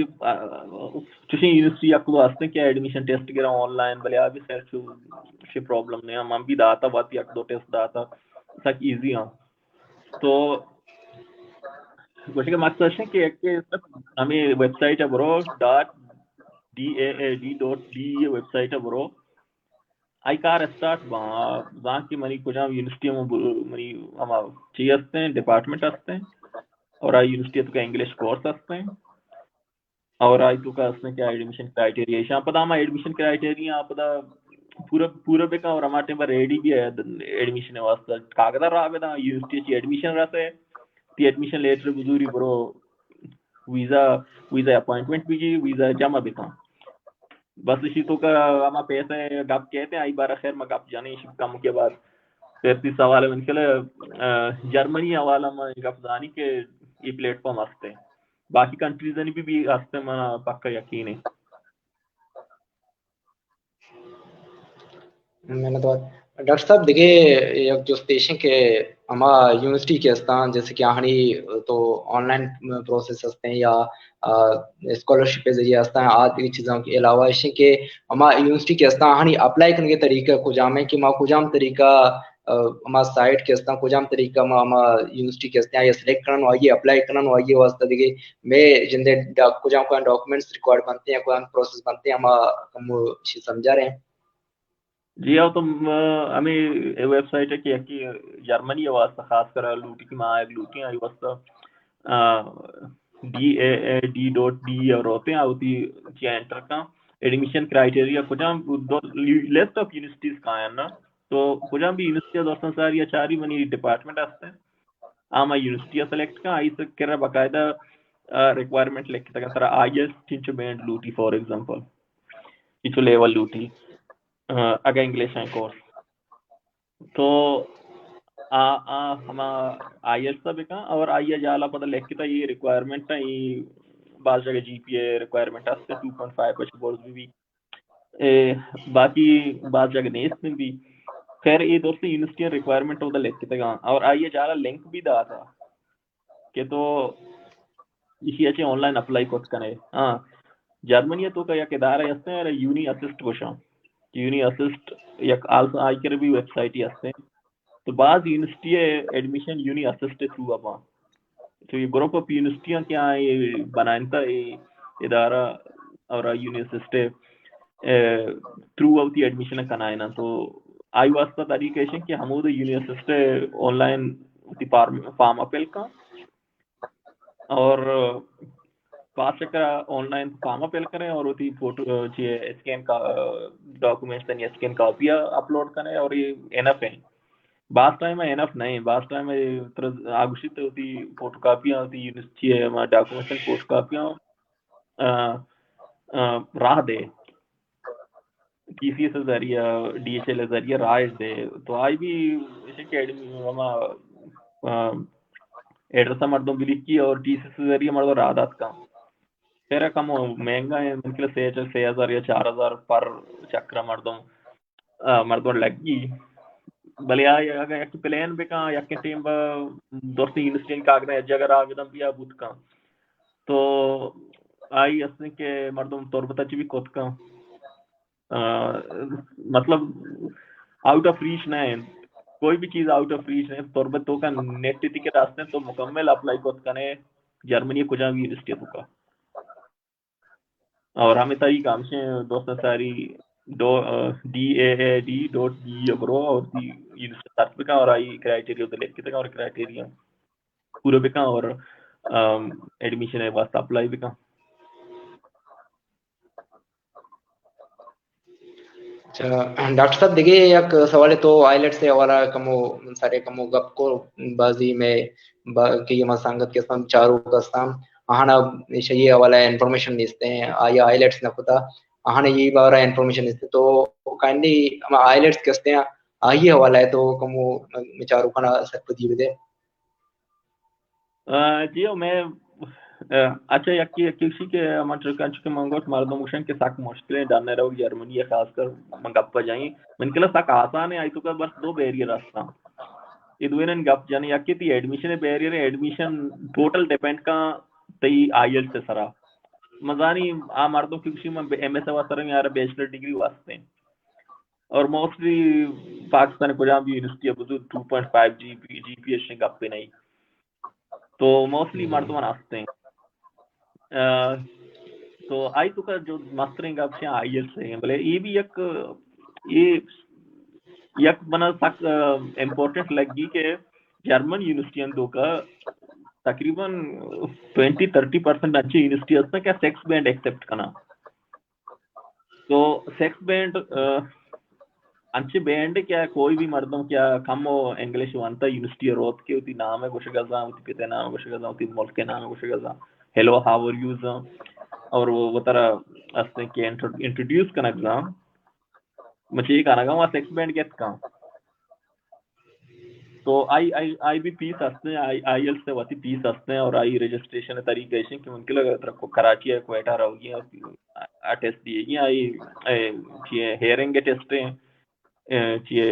چوشیں یونیورسٹی یک دو ہستیں کہ ایڈمیشن ٹیسٹ گرا آن لائن، بلے آ بھی سر چوشیں پرابلم نہیں. من بھی داتا، وت یک دو ٹیسٹ داتا، سک ایزی ہاں. تو گوشے کہ مقصد ہے کہ ہمیں ویب سائٹ ہے، برو dot D A A D dot D A website ہے، برو آئی کار اسٹارٹ باں. زان کہ منی کجام یونیورسٹی ہم، منی ہما چی ہستیں، ڈپارٹمنٹ ہستیں، اور آئی یونیورسٹی تو کا انگلش کورس ہستیں، اور آئی تو کا ہستیں کہ ایڈمیشن کرائٹیریا ایشاں. پدا ہما ایڈمیشن کرائٹیریا پدا پورا پورا بکا، اور ہما ٹائم پر ریڈی بھی ہے ایڈمیشن واسطہ. کاغذ راہ بدا، یونیورسٹی چی ایڈمیشن رہتا ہے، تی ایڈمیشن لیٹر بزوری، برو ویزا، ویزا اپوائنٹمنٹ بھی گی، ویزا جمع بکا. بس اشی تو کا ہما پیسہ گپ کہتے ہیں، آئی بارہ خیر ما گپ جانے اشی کم کے بعد. پھر تی سوال ہے من کلے، جرمنی حوالہ ما گپ زانی کہ یہ پلیٹ فارم ہستے، باقی کنٹریز بھی بھی ہستے، منا پکا یقین ہے. منت وار. ڈاکٹر صاحب، دگہ یک جست ایش کہ ہما یونیورسٹی کہ استان، جیسے کہ آہانی تو آن لائن پروسیس ہستیں یا اسکالرشپ ذریعہ ہستیں، آ دگہ چیزاں کے علاوہ ایش کہ ہما یونیورسٹی کہ استان، آہانی اپلائی کرنے کے طریقہ کجام ہیں کہ ما کجام طریقہ، ہما سائٹ کہ استان، کجام طریقہ ما ہما یونیورسٹی کہ استان، آئی سلیکٹ کرن و آئی اپلائی کرن و آئی واسطہ دگہ میں جندے کجام کجام ڈاکومنٹس ریکوائرڈ بنتے ہیں، کجام پروسیس بنتے ہیں، ہما کم شی سمجھا رہے ہیں. جی ہاں، تو ہمیں ویب سائٹ ہے کہ یکی جرمنی واسطہ خاص کر لوٹی کہ ما ایک لوٹی آئی واسطہ D A A D dot D اے روتے ہیں، ہوتی چی انٹر کا ایڈمیشن کرائٹیریا کجام، لسٹ آف یونیورسٹیز کا ہے نا، تو کجام بھی یونیورسٹی دوستان ساری یا چاری منی ڈپارٹمنٹ ہستے ہیں، آما یونیورسٹی سلیکٹ کا، آئی سے کرا باقاعدہ ریکوائرمنٹ لکھتا کہ سر آئی ایلٹس چنچو بینڈ لوٹی، فار ایگزامپل چنچو لیول لوٹی، اگا انگلش ہیں کورس، تو آ آ ہما آئی ایلٹس بکن اور آئی جالا پتہ لکھتا یہ ریکوائرمنٹ ہے، یہ بعض جگہ جی پی اے ریکوائرمنٹ ہستے، ٹو پوائنٹ فائیو پچ بورز بھی بھی، اے، باقی بعض جگہ نیست بھی. خیر، یہ دوست یونیورسٹی ریکوائرمنٹ ہوتا لکھتا گا اور آئی جالا لنک بھی داتا کہ تو اسی اچھے آن لائن اپلائی کت کنے. ہاں، جرمنی تو کا یک ادارہ ہستے ہیں، یونی اسسٹ گوشاں. یونی اسسٹ یک آلسو آئی کر بھی ویب سائٹ ہی ہستے ہیں. تو بعض university admission uni assist through ابا. تو یہ گروپ آف یونیورسٹیاں کیا یہ بنائنتا یہ ادارہ اور uni assist through out admission کنائنا. تو آئی واسطہ طریقہ ایشن کہ ہمود uni assist on line form appeal کا اور پاس چکر آن لائن فارم فل کریں اور وتی فوٹو، چی اسکین کا، ڈاکومنٹس تنی اسکین کاپی اپلوڈ کریں اور یہ انف ہیں. بعض ٹائم انف نہیں، بعض ٹائم آگوشی تو وتی فوٹو کاپیاں، وتی یونیورسٹی ہے، ہمارا ڈاکومنٹس فوٹو کاپیاں، آ، آ، راہ دے. ٹی سی ایس ذریعہ، ڈی ایچ ایل ذریعہ راہ دے، تو آئی بھی ایسے کہ ایڈمی-، ہما، آ، ایڈریس مردم بلکی اور ٹی سی ایس ذریعہ مردم راہ دات کا. پھر کم مہنگا ہے، ممکن سے ہزار، سے ہزار یا چار ہزار پر چکر مردم، آ، مردم لگی. بلے آئی اگر یک پلان بکا، یک ٹیم با دوستی یونیورسٹی کاغذ جگہ راہ بدم بیا بوت کا. تو آئی اس نے کہ مردم تربت چی بھی کت کا. آ، مطلب، آؤٹ آف ریچ نہ ہے، کوئی بھی چیز آؤٹ آف ریچ نہیں. تربت تو کا نیٹ ٹکٹ آستے تو مکمل اپلائی کت کنے جرمنی کجا بھی یونیورسٹی تو کا. اور ہمیں تاریخ ہمشے دوست ساری ڈو-، آ، D A A D dot D A برو اور دی یونیورسٹی سرچ بکا اور آئی کرائٹیریا تو لکھ کے اور کرائٹیریا پورا بکا اور، آم، ایڈمیشن واسطہ اپلائی بکا. اچھا، ڈاکٹر صاحب، دگہ یک سوالے تو آئیلٹس ءِ حوالہ کمو سرے کمو گپ کو، بازی میں با-، کہ یہ ما سنگت کے سم چارو کستان، آہانا شیئے حوالہ انفارمیشن نیستے ہیں، آیا آئیلٹس نہ کتا، آہاں اے بارہ انفارمیشن است تو کائنڈلی ہما آئیلٹس کہ استیں آئی حوالہ ہے تو کمو مچاروکاں سرپدی بدے۔ آ، جی، میں، آ، اچھا، یکی، یکی اسی کہ من چکا، چکا من گوشت مردم گوشن کہ سک مشکل ہے، ڈن رو جرمنی ہے، خاص کر من گپ جائیں۔ من کلا سک آسان ہے، آئی تو کا بس دو بیریئر ہستا۔ یہ دوینن گپ جانے، یکی تی ایڈمیشن بیریئر ہے، ایڈمیشن ٹوٹل ڈیپینڈ کا تی آئیلٹس سرا۔ مزانی آ مردم کی گوشی من ایم ایس واسطہ رہے، یار بیچلر ڈگری واسطے۔ اور موسٹلی پاکستان کجام بھی یونیورسٹی ہے، بزرگ two point five G P, G P S گپ پہ نہیں۔ تو موسٹلی مردمان ہستے ہیں۔ آ، تو آئی تو کا جو مستریں گپ سے آئیلٹس ہیں، بلے یہ بھی یک، یہ یک بنا سک، آ، امپورٹنٹ لگی کہ جرمن یونیورسٹی تو کا تقریباً ٹوئنٹی تھرٹی پرسینٹ اچھے یونیورسٹی ہستے کہ سکس بینڈ ایکسپٹ کرنا۔ تو سکس بینڈ، آ، انچے بینڈ کیا کوئی بھی مردم کیا کم و انگلش وانتا یونیورسٹی روت کے وتی نام گوشگا زان، وتی پتے نام گوشگا زان، وتی ملک نام گوشگا زان، ہیلو ہاؤ آر یو زان، اور وہ، وہ طرح استے کہ انٹر-، انٹروڈیوس کنگ زان، مچے کنگا وہاں سکس بینڈ گیت کان۔ تو آئی، آئی، آئی بھی پیس ہستے ہیں، آئی، آئی ایلٹس سے وتی پیس ہستے ہیں اور آئی رجسٹریشن طریقہ ایسے کہ من کلا ترا کو-، کراچی ہے، کوئٹہ رہو گی، آ ٹیسٹ دیے گی، آئی، اے، چیئے ہیئرنگ کے ٹیسٹ ہیں، اے، چیئے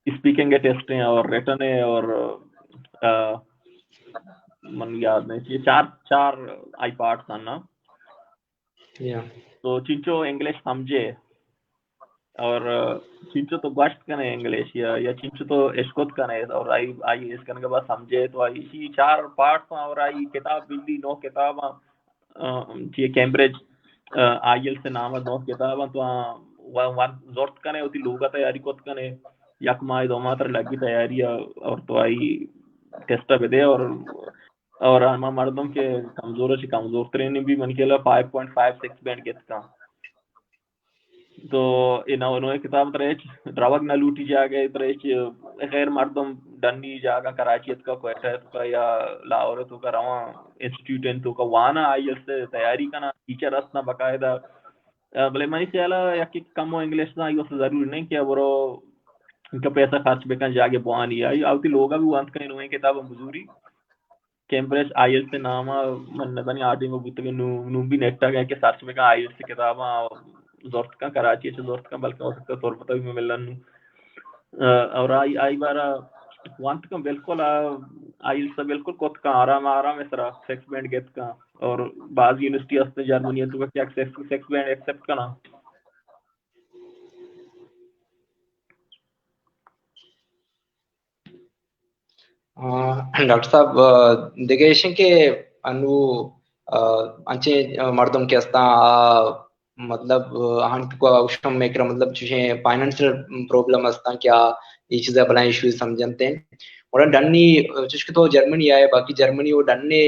اسپیکنگ کے ٹیسٹ ہیں اور ریٹن ہے اور، آ، من یاد نہیں، چیئے چار، چار آئی پارٹس آنا۔ یا۔ تو چنچو انگلش سمجھے اور چنچو تو گوشت کنے انگلش یا، یا چنچو تو اشکت کنے اور آئی، آئی اس کنگا با سمجھے تو آئی اسی چار پارٹس اور آئی کتاب بلی نو کتاب، آ، چیئے کیمبرج، آ، آئی ایل سے نام نو کتاب تو آ، و-، و-، زورت کنے ہوتی لوگا تیاری کت کنے یک ماہ دو ماہ تر لگی تیاری اور تو آئی ٹیسٹ بدے اور اور ہما مردم کہ کمزور اچ کمزور ترین بھی من کلا five point five six band گیت کن۔ تو اے نو، نوئے کتاب ترا ہچ دروگ نہ لوٹی جاگہ، ترا ہچ غیر مردم ڈنی جاگہ کراچی اتکا، کوئٹہ اتکا یا لاہور اتکا رواں انسٹیٹیوٹ انت تو کا وانا آئی اس تیاری کنا، ٹیچر است نا باقاعدہ۔ آ، بلے منی خیال ء یک کم و انگلش زان آئی واسطہ ضروری نہیں کہ برو ان کا پیسہ خرچ بکن جاگے بوانی آئی آوتی لوگا بھی وانت کنے نوئیں کتاب مزوری۔ کیمبرج آئیلٹس نام ء من نزانی آ ٹیم ء بوتگ نوں، نوں بھی نیٹ ء کہ سرچ بکن آئیلٹس کتاباں زرت کن کراچی ء چہ زرت کن بلکہ ہو سکتا تربت ء بھی ملن نوں۔ ا، اور آئی، آئی بارا وانت کن بالکل آ، آئیلٹس ء بالکل کت کن آرام آرام ء سرا سکس بینڈ گت کن اور بعض یونیورسٹی ہست جرمنی ء تو کہ سکس، سکس بینڈ ایکسپٹ کنا۔ آ، ڈاکٹر صاحب، آ، دگہ ایش انت کہ انو، آ، انچیں مردم کہ استاں، آ، مطلب، آ، آہانی توکا اوشتم میکرا مطلب چوشیں فائنانشل پرابلم استاں کہ آ، اے چیزا بلائیں ایشوز سمجھنت انت۔ گڑا ڈنی، آ، چوش کہ تو جرمنی آئے، باقی جرمنی و ڈنے،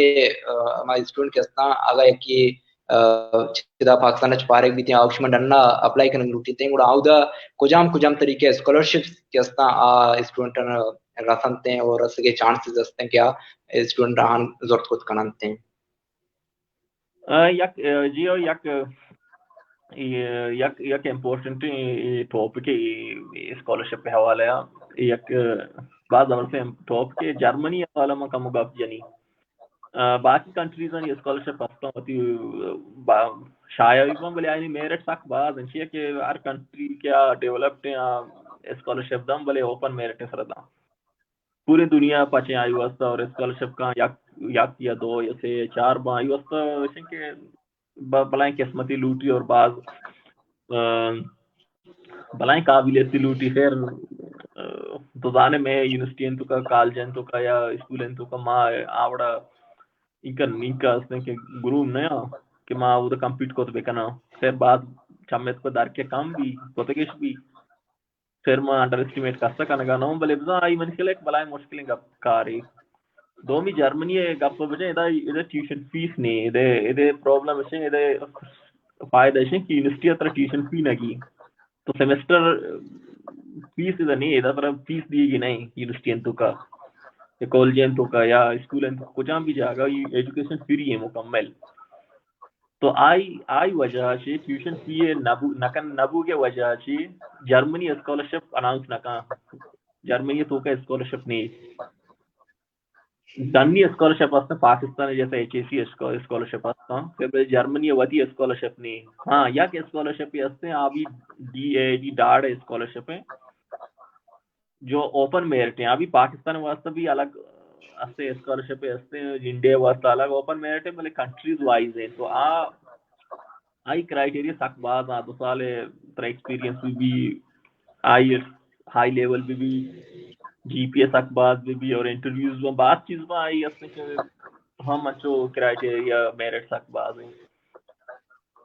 آ، ہما اسٹوڈنٹ کہ استاں، اگا یکی آ، چدا پاکستان ء چہ پارگ بیتیں، آ شما ڈنا اپلائی کنگ لوٹیتیں، گڑا اودا کجام کجام طریقے اسکالرشپس کہ استاں، آ اسٹوڈنٹاں رسنتیں اور رسگے چانسز استیں کہ آ اسٹوڈنٹ آہان زرت کت کننتیں؟ آ، یک، آ، جی او، یک، آ، یک، یک امپورٹنٹ ٹاپک ہے اسکالرشپ کے حوالے آ۔ یک، آ، باز زبردست ٹاپک ہے، جرمنی حوالہ ما کم گپ جنی۔ آ، باقی کنٹریز آنی اسکالرشپ ہستاں وتی، آ، با-، شائع بی بن، بلے آنی میرٹ سک باز انت، چیا کہ ہر کنٹری کہ آ ڈیولپڈ ہیں، آ اسکالرشپ دن، بلے اوپن میرٹ سر دن۔ پوری دنیا پچیں آئی واسطہ اور اسکالرشپ کا یک، یک یا دو یا سے یا چار باں آئی واسطہ، کہ ب-، بلائیں قسمتی لوٹی اور باز، آ، بلائیں قابلیتی لوٹی۔ خیر، آ، تو زانے میں یونیورسٹی انت کا، کالج انت کا یا اسکول انت کا ما آوڑا اینکا، اینکا استیں کہ گروم نیا کہ ما اودا کمپیٹ کت بکناں۔ خیر باز چمیت کو در کے کم بھی، کتگش بھی۔ پھر ما انڈر ایسٹیمیٹ کسا کنگا نہ اوں، بلے بزاں آئی منی خیال ء یک بلائیں مشکلیں گپ کارے۔ دومی جرمنی ء گپ بجیں، ادا، ادا ٹیوشن فیس نہیں، ادا، ادا پرابلم اش ہیں، ادا فائدہ اش ہیں کہ یونیورسٹی ء ترا ٹیوشن فی نہ گی۔ تو سیمسٹر فیس ادا نہیں، ادا ترا فیس دیے گی نہیں یونیورسٹی انتو کا، یا کالج انتو کا، یا اسکول انتو کا، کجام بھی جاگہ، ایجوکیشن فری ہے مکمل۔ تو آئی آئی وجہ چی ٹیوشن فی نہ بو نہ کن نہ بوگے وجہ چی جرمنی اسکالرشپ اناؤنس نہ کن۔ جرمنی تو کا اسکالرشپ نہیں۔ دنی اسکالرشپ ہستیں پاکستان جیسے ایچ ای سی اسکالرشپ ہستیں، پھر جرمنی وتی اسکالرشپ نہیں۔ ہاں، یک اسکالرشپ ہستیں، آ بھی D A D dot scholarship ہیں، جو اوپن میرٹ ہیں۔ ابھی پاکستان واسطے بھی الگ ہستے اسکالرشپ ہستے ہیں، انڈیا واسطے الگ اوپن میرٹ ہے، بلے کنٹریز وائز ہیں۔ تو آ آئی کرائٹیریا سک باز آ، دو سال تر ایکسپیرینس بھی بھی، آئی ہائی لیول بھی بھی، جی پی اے سک باز بھی بھی، اور انٹرویوز میں بات چیز میں آئی اصل کہ ہم اچھو کرائٹیریا میرٹ سک باز ہیں۔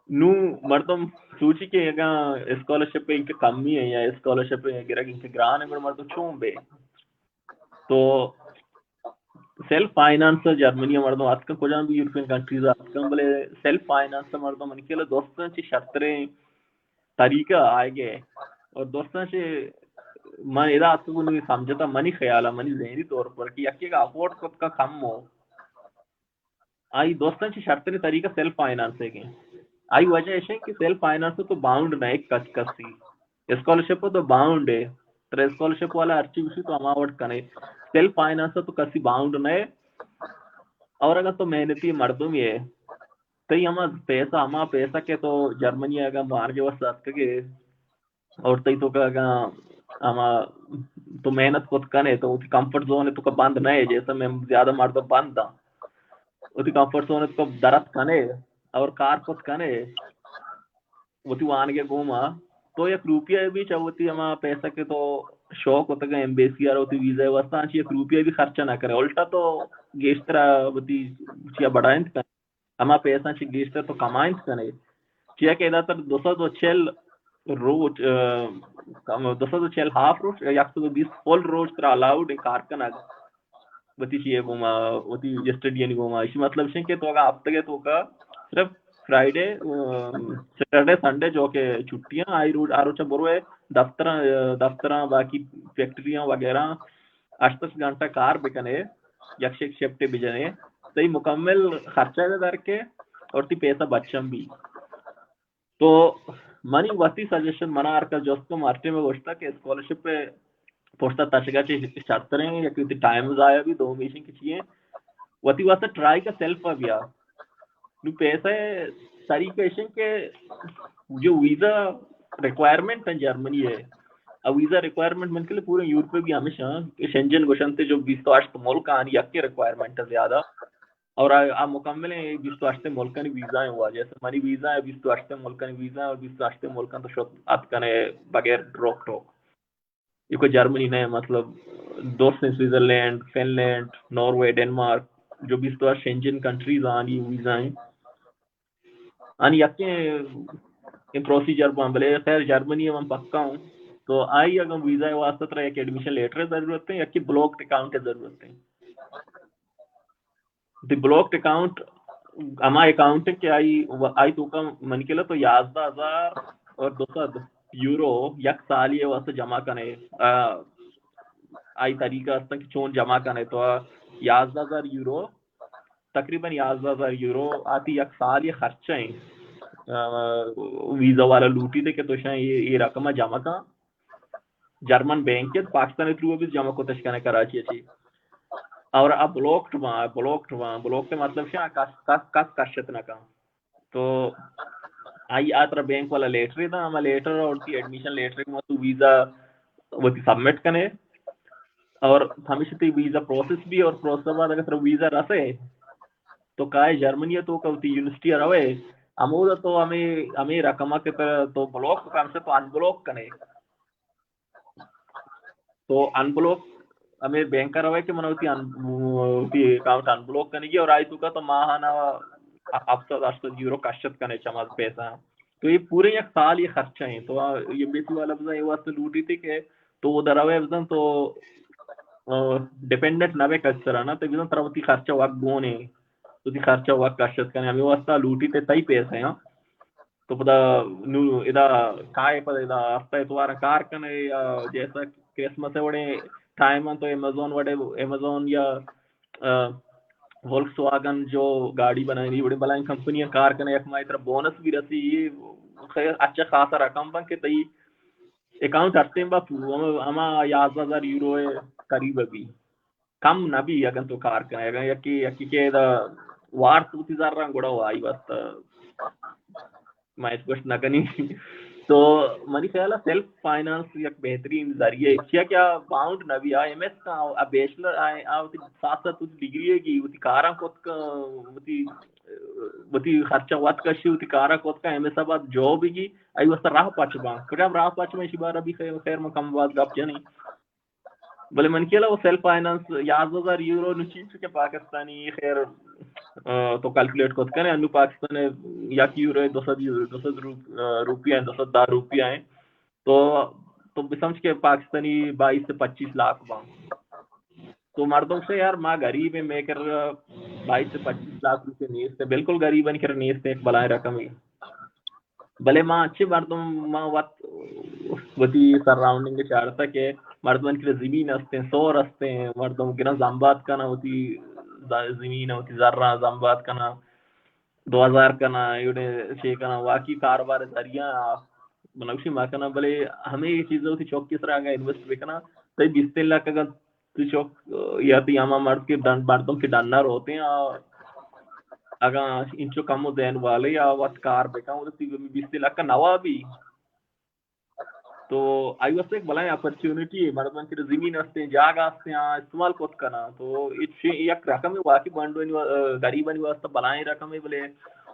نو مردم سوچی کہ اگاں اسکالرشپ ان کے کمی ہے یا اسکالرشپ گرگ ان کے گران ہے، مردم چون بے۔ تو سیلف فائنانس جرمنی مردم آتکن، کجام بھی یورپین کنٹریز آتکن، بلے سیلف فائنانس مردم من کے دوستاں چی شرتریں طریقہ آئے گئے۔ اور دوستاں چی من ادا آتکو نوی سمجھتا، منی خیال ہے، منی ذہنی طور پر کہ یکی کا افورڈ کت کا کم ہو، آئی دوستاں چی شرتریں طریقہ سیلف فائنانس ہے کہ آئی وجہ ایش ہے کہ سیلف فائنانس تو باؤنڈ نہ ایک کس کسی، اسکالرشپ تو باؤنڈ ہے، ترے اسکالرشپ والا ہرچی اسی تو ہما وٹ کنے، سیلف فائنانس تو کسی باؤنڈ نہ ہے۔ اور اگر تو محنتی مردم یہ تئی ہما پیسہ، ہما پیسہ کہ تو جرمنی اگاں بانگے واسطہ اتکگے اور تئی تو کا اگاں ہما تو محنت کت کنے تو وتی کمفرٹ زون تو کا بند نہ ہے، جیسا میں زیادہ مردم بند ہاں، وتی کمفرٹ زون تو کا درت کنے اور کار کت کنے وتی وانگے گوما، تو یک روپیہ بھی چا وتی ہما پیسہ کہ تو شو کتگا ایمبیسی آرا وتی ویزا واسطہ، آنچی یک روپیہ بھی خرچہ نہ کرے، الٹا تو گیشترا وتی چیا بڑھائنت کنے۔ ہما پیسہ چی گیشتر تو کمائنت کنے۔ چیا کہ ادا تر دو سد و چل روچ، آ، کم، دو سد و چل ہاف روچ، یک سد و بیست فل روچ ترا الاؤڈ ہے کار کنگ۔ وتی چیئے گوما، وتی اسٹڈی یعنی گوما۔ اسی مطلب شن کہ تو اگا ہفتگے تو کا صرف فرائیڈے، آ، سیٹرڈے، سنڈے جو کہ چھٹیاں، آئی روچ، آ روچ بروے دفتراں، آ، دفتراں، باقی فیکٹریاں وغیرہ، ہشت ہشت گھنٹہ کار بکنے، یک شک شفٹ بجنے، تئی مکمل خرچہ در کے اور تی پیسہ بچم بھی۔ تو منی وتی سجیشن، منا ہر کس جست کو مارٹے میں گوشتا کہ اسکالرشپ پہ پوستا تشگا چی شرطریں یا کہ تی ٹائم ضائع بھی، دو میشن کی چیئے وتی واسطہ ٹرائی کا سیلف بیا۔ نو پیسہ طریقہ ایشن کہ جو ویزا ریکوائرمنٹ ہے جرمنی ہے، اب ویزا ریکوائرمنٹ من کے لیے پورے یورپ میں بھی ہمیشہ کہ شنجن گوشنتے جو بیست و ہشت ملک آنی یک کے ریکوائرمنٹ ہے زیادہ، اور آ، آ مکمل ہیں بیست و ہشت ملک آنی ویزا ہیں ہوا، جیسے منی ویزا ہے بیست و ہشت ملک آنی ویزا ہے اور بیست و ہشت ملک تو شد ات کنے بغیر روک ٹوک۔ یہ کوئی جرمنی نہیں، مطلب دوست ہیں Switzerland, Finland, Norway, Denmark, جو بیست و ہشت شنجن کنٹریز آنی ویزا ہیں۔ آنی یکیں پروسیجر بان، بلے خیر جرمنی من پکا ہوں۔ تو آئی اگر ویزا واسطہ ترا یک ایڈمیشن لیٹر ضرورت ہے، یک بلاک اکاؤنٹ ضرورت ہے۔ دی بلاک اکاؤنٹ ہما اکاؤنٹ ہے کہ آئی، آئی تو کا من کے لیے تو یازدہ ہزار اور دو سد یورو یک سالی واسطے جمع کنے۔ آ، آئی طریقہ است کہ چون جمع کنے، تو یازدہ ہزار یورو، تقریباً یازدہ ہزار یورو آتی یک سال یہ خرچہ ہیں۔ آ، ویزا والا لوٹی تھے کہ تو شاید یہ، یہ رقم جمع کا جرمن بینک ہے، پاکستان تھرو بھی جمع کو تشکانے کراچی چی۔ اور اب بلاکڈ وہاں، بلاکڈ وہاں، بلاکڈ مطلب شاید کس، کس، کس کشت نہ کا۔ تو آئی آ ترا بینک والا لیٹر دا، ہما لیٹر اور تی ایڈمیشن لیٹر کو تو ویزا وتی سبمٹ کنے اور ہمیشہ تی ویزا پروسیس بھی، اور پروسیس بعد اگر ترا ویزا رسے تو کائے جرمنی تو کا تی یونیورسٹی روے، ہمودا تو ہمیں، ہمیں رقم کے تو بلاک، تو کم سے تو ان بلاک کنے۔ تو ان بلاک ہمیں بینک روے کہ من وتی ان-، وتی اکاؤنٹ ان بلاک کنگی اور آئی تو کا تو ماہانہ ہفت سد ہشت سد یورو کشت کنے چماز پیسہ۔ تو یہ پورے یک سال یہ خرچہ ہیں۔ تو آ، یہ بیتی والا بزن یہ واسطے لوٹی تھی کہ تو وہ دروے بزن تو، آ، ڈیپینڈنٹ نہ بے کس طرح نا، تو بزن ترا وتی خرچہ وقت گونے، وتی خرچہ وقت کشت کنے، ہمیں واسطہ لوٹی تے تئی پیسہ ہیں۔ تو پدا نو ادا کائے، پدا ادا ہفتہ اتوار کار کنے، یا جیسا کرسمس وڑے ٹائم تو امیزون وڑے، امیزون یا، آ، وولکس واگن جو گاڑی بنائیں، وڑیں بلائیں کمپنیاں کار کنیں، یک ماہ ترا بونس بھی رسی، یہ خیر اچھا خاصا رقم بن کہ تئی اکاؤنٹ ہر ٹائم با پو-، ہما، ہما یازدہ ہزار یورو قریب بھی کم نہ بھی، اگن تو کار کنیں، اگن یکی، یکی کہ دا وارت وتی زراں گڑا وائی واسطہ ما ہچ گوشت نہ کنی۔ تو منی خیال ء سیلف فائنانس یک بہترین ذریعہ ہے۔ چیا کہ آ باؤنڈ نہ بی، آ ایم ایس کا، آ بیچلر، آ، آ وتی ساتھ ساتھ وتی ڈگری ہے کہ وتی کاراں کت کا، وتی، وتی خرچہ وت کشی، وتی کاراں کت کا، ایم ایس آباد جاب گی، آئی واسطہ راہ پچ باں۔ کجام راہ پچ باں، اشی بارہ بھی خیر، خیر من کم باز گپ جنی۔ بلے من کیلا وہ سیلف فائنانس یازدہ ہزار یورو نو چیز کہ پاکستانی خیر، آ، تو کیلکولیٹ کت کنے، انو پاکستان یک یورو دو سد یورو، دو سد روپ-، آ، روپیہ ہیں، دو سد دہ روپیہ ہیں۔ تو، تو بسمجھ کہ پاکستانی بائیس سے پچیس لاکھ باں۔ تو مردم سے یار ما غریب ہیں، میں کر بائیس سے پچیس لاکھ روپے نیست ہے، بالکل غریبانی کر نیست ہے، ایک بلائیں رقم ہی۔ بلے ما انچیں مردم، ما وت وتی سراؤنڈنگ ء چارتہ کہ مردمانی کرا زمین استیں، سور استیں، مردم گراں زمبات کناں، وتی ز-، زمین ء وتی زراں زمبات کناں، دو ہزار کناں، ایوڑے چے کناں، واقعی کاروبار ذریعہ آ بنوشی ما کناں، بلے ہمے چیز وتی چوکی سرا اگاں انویسٹ بکناں، تئی بیستیں لکھ اگاں تو چک، یا تئی ہما مرد کہ ڈن، مردم کہ ڈنا روتے ہیں، آ، اگاں انچو کم و ذہن والے یا وت کار بکن، وہ تئی بیست لکھ نوا بھی۔ تو آئی واسطے ایک بلائیں اپرچونٹی ہے، مردم کہ زمین ہستے ہیں، جاگہ ہستے ہیں، آ استعمال کت کنا۔ تو اچ یک رقم واقعی بنڈو، غریبانی واسطہ بلائیں رقم ہے، بلے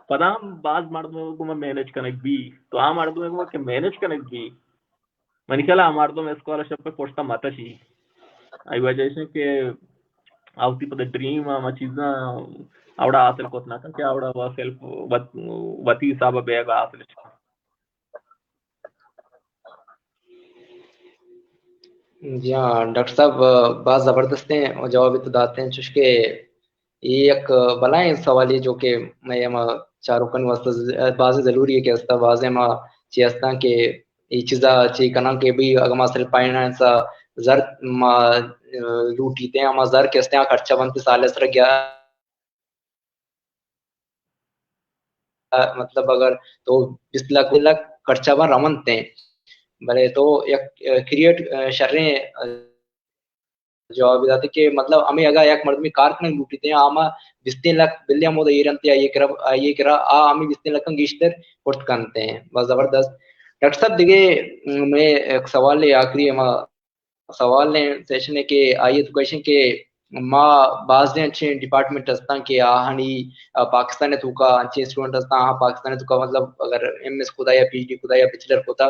پدا ہم باز مردم کو مینج کنگ بھی۔ تو آ مردم کو کہ مینج کنگ بھی۔ منی خیال ء آ مردم اسکالرشپ ء پشت ء مت شی۔ آئی وجہ ایش کہ آ وتی پدا ڈریم ء ہما چیزاں اوڑا حاصل کت نہ کن کہ اوڑا وہ سیلف وت-، وتی حساب ء بیگ ء حاصل کن۔ جی ہاں، ڈاکٹر صاحب، باز زبردستیں جواب تو داتے ہیں، چوشکہ اے یک بلائیں سوالے جو کہ مئے ہما چاروکانی واسطہ ز-، بازیں ضروری ہے کہ استا بازیں ہما چی استاں کہ اے چیزا چی کناں کہ بھئی اگاں ما سیلف فائنانس ء زر ما، ا، لوٹیت ہیں، ہما زر کہ استیں آ خرچہ بنت سال ء سر گیا، ا، مطلب اگر تو بیست لاکھ، لکھ خرچہ بن رونت ہیں، بلے تو یک، ا، کریٹ، ا، شریں، ا، جواب داتے کہ مطلب ہمیں اگاں یک مردمے کار کنگ لوٹیت ہیں، آ ہما بیستیں لکھ بلے ہمودا ایر انت یا آئی کرا، آئی کرا آ ہمیں بیستیں لکھ گیشتر کرت کنت ہیں۔ بس زبردست۔ ڈاکٹر صاحب دگہ میں ایک سوال ہے، آخری ہما سوال ہیں سیشن ہے کہ آئی تو کوشچن کہ ما بازیں انچیں ڈپارٹمنٹ ہستاں کہ آہانی، آ، پاکستان ء توکا انچیں اسٹوڈنٹ ہستاں، آہاں پاکستان ء توکا مطلب اگر ایم ایس کتا یا پی ایچ ڈی کتا یا بیچلر کتا،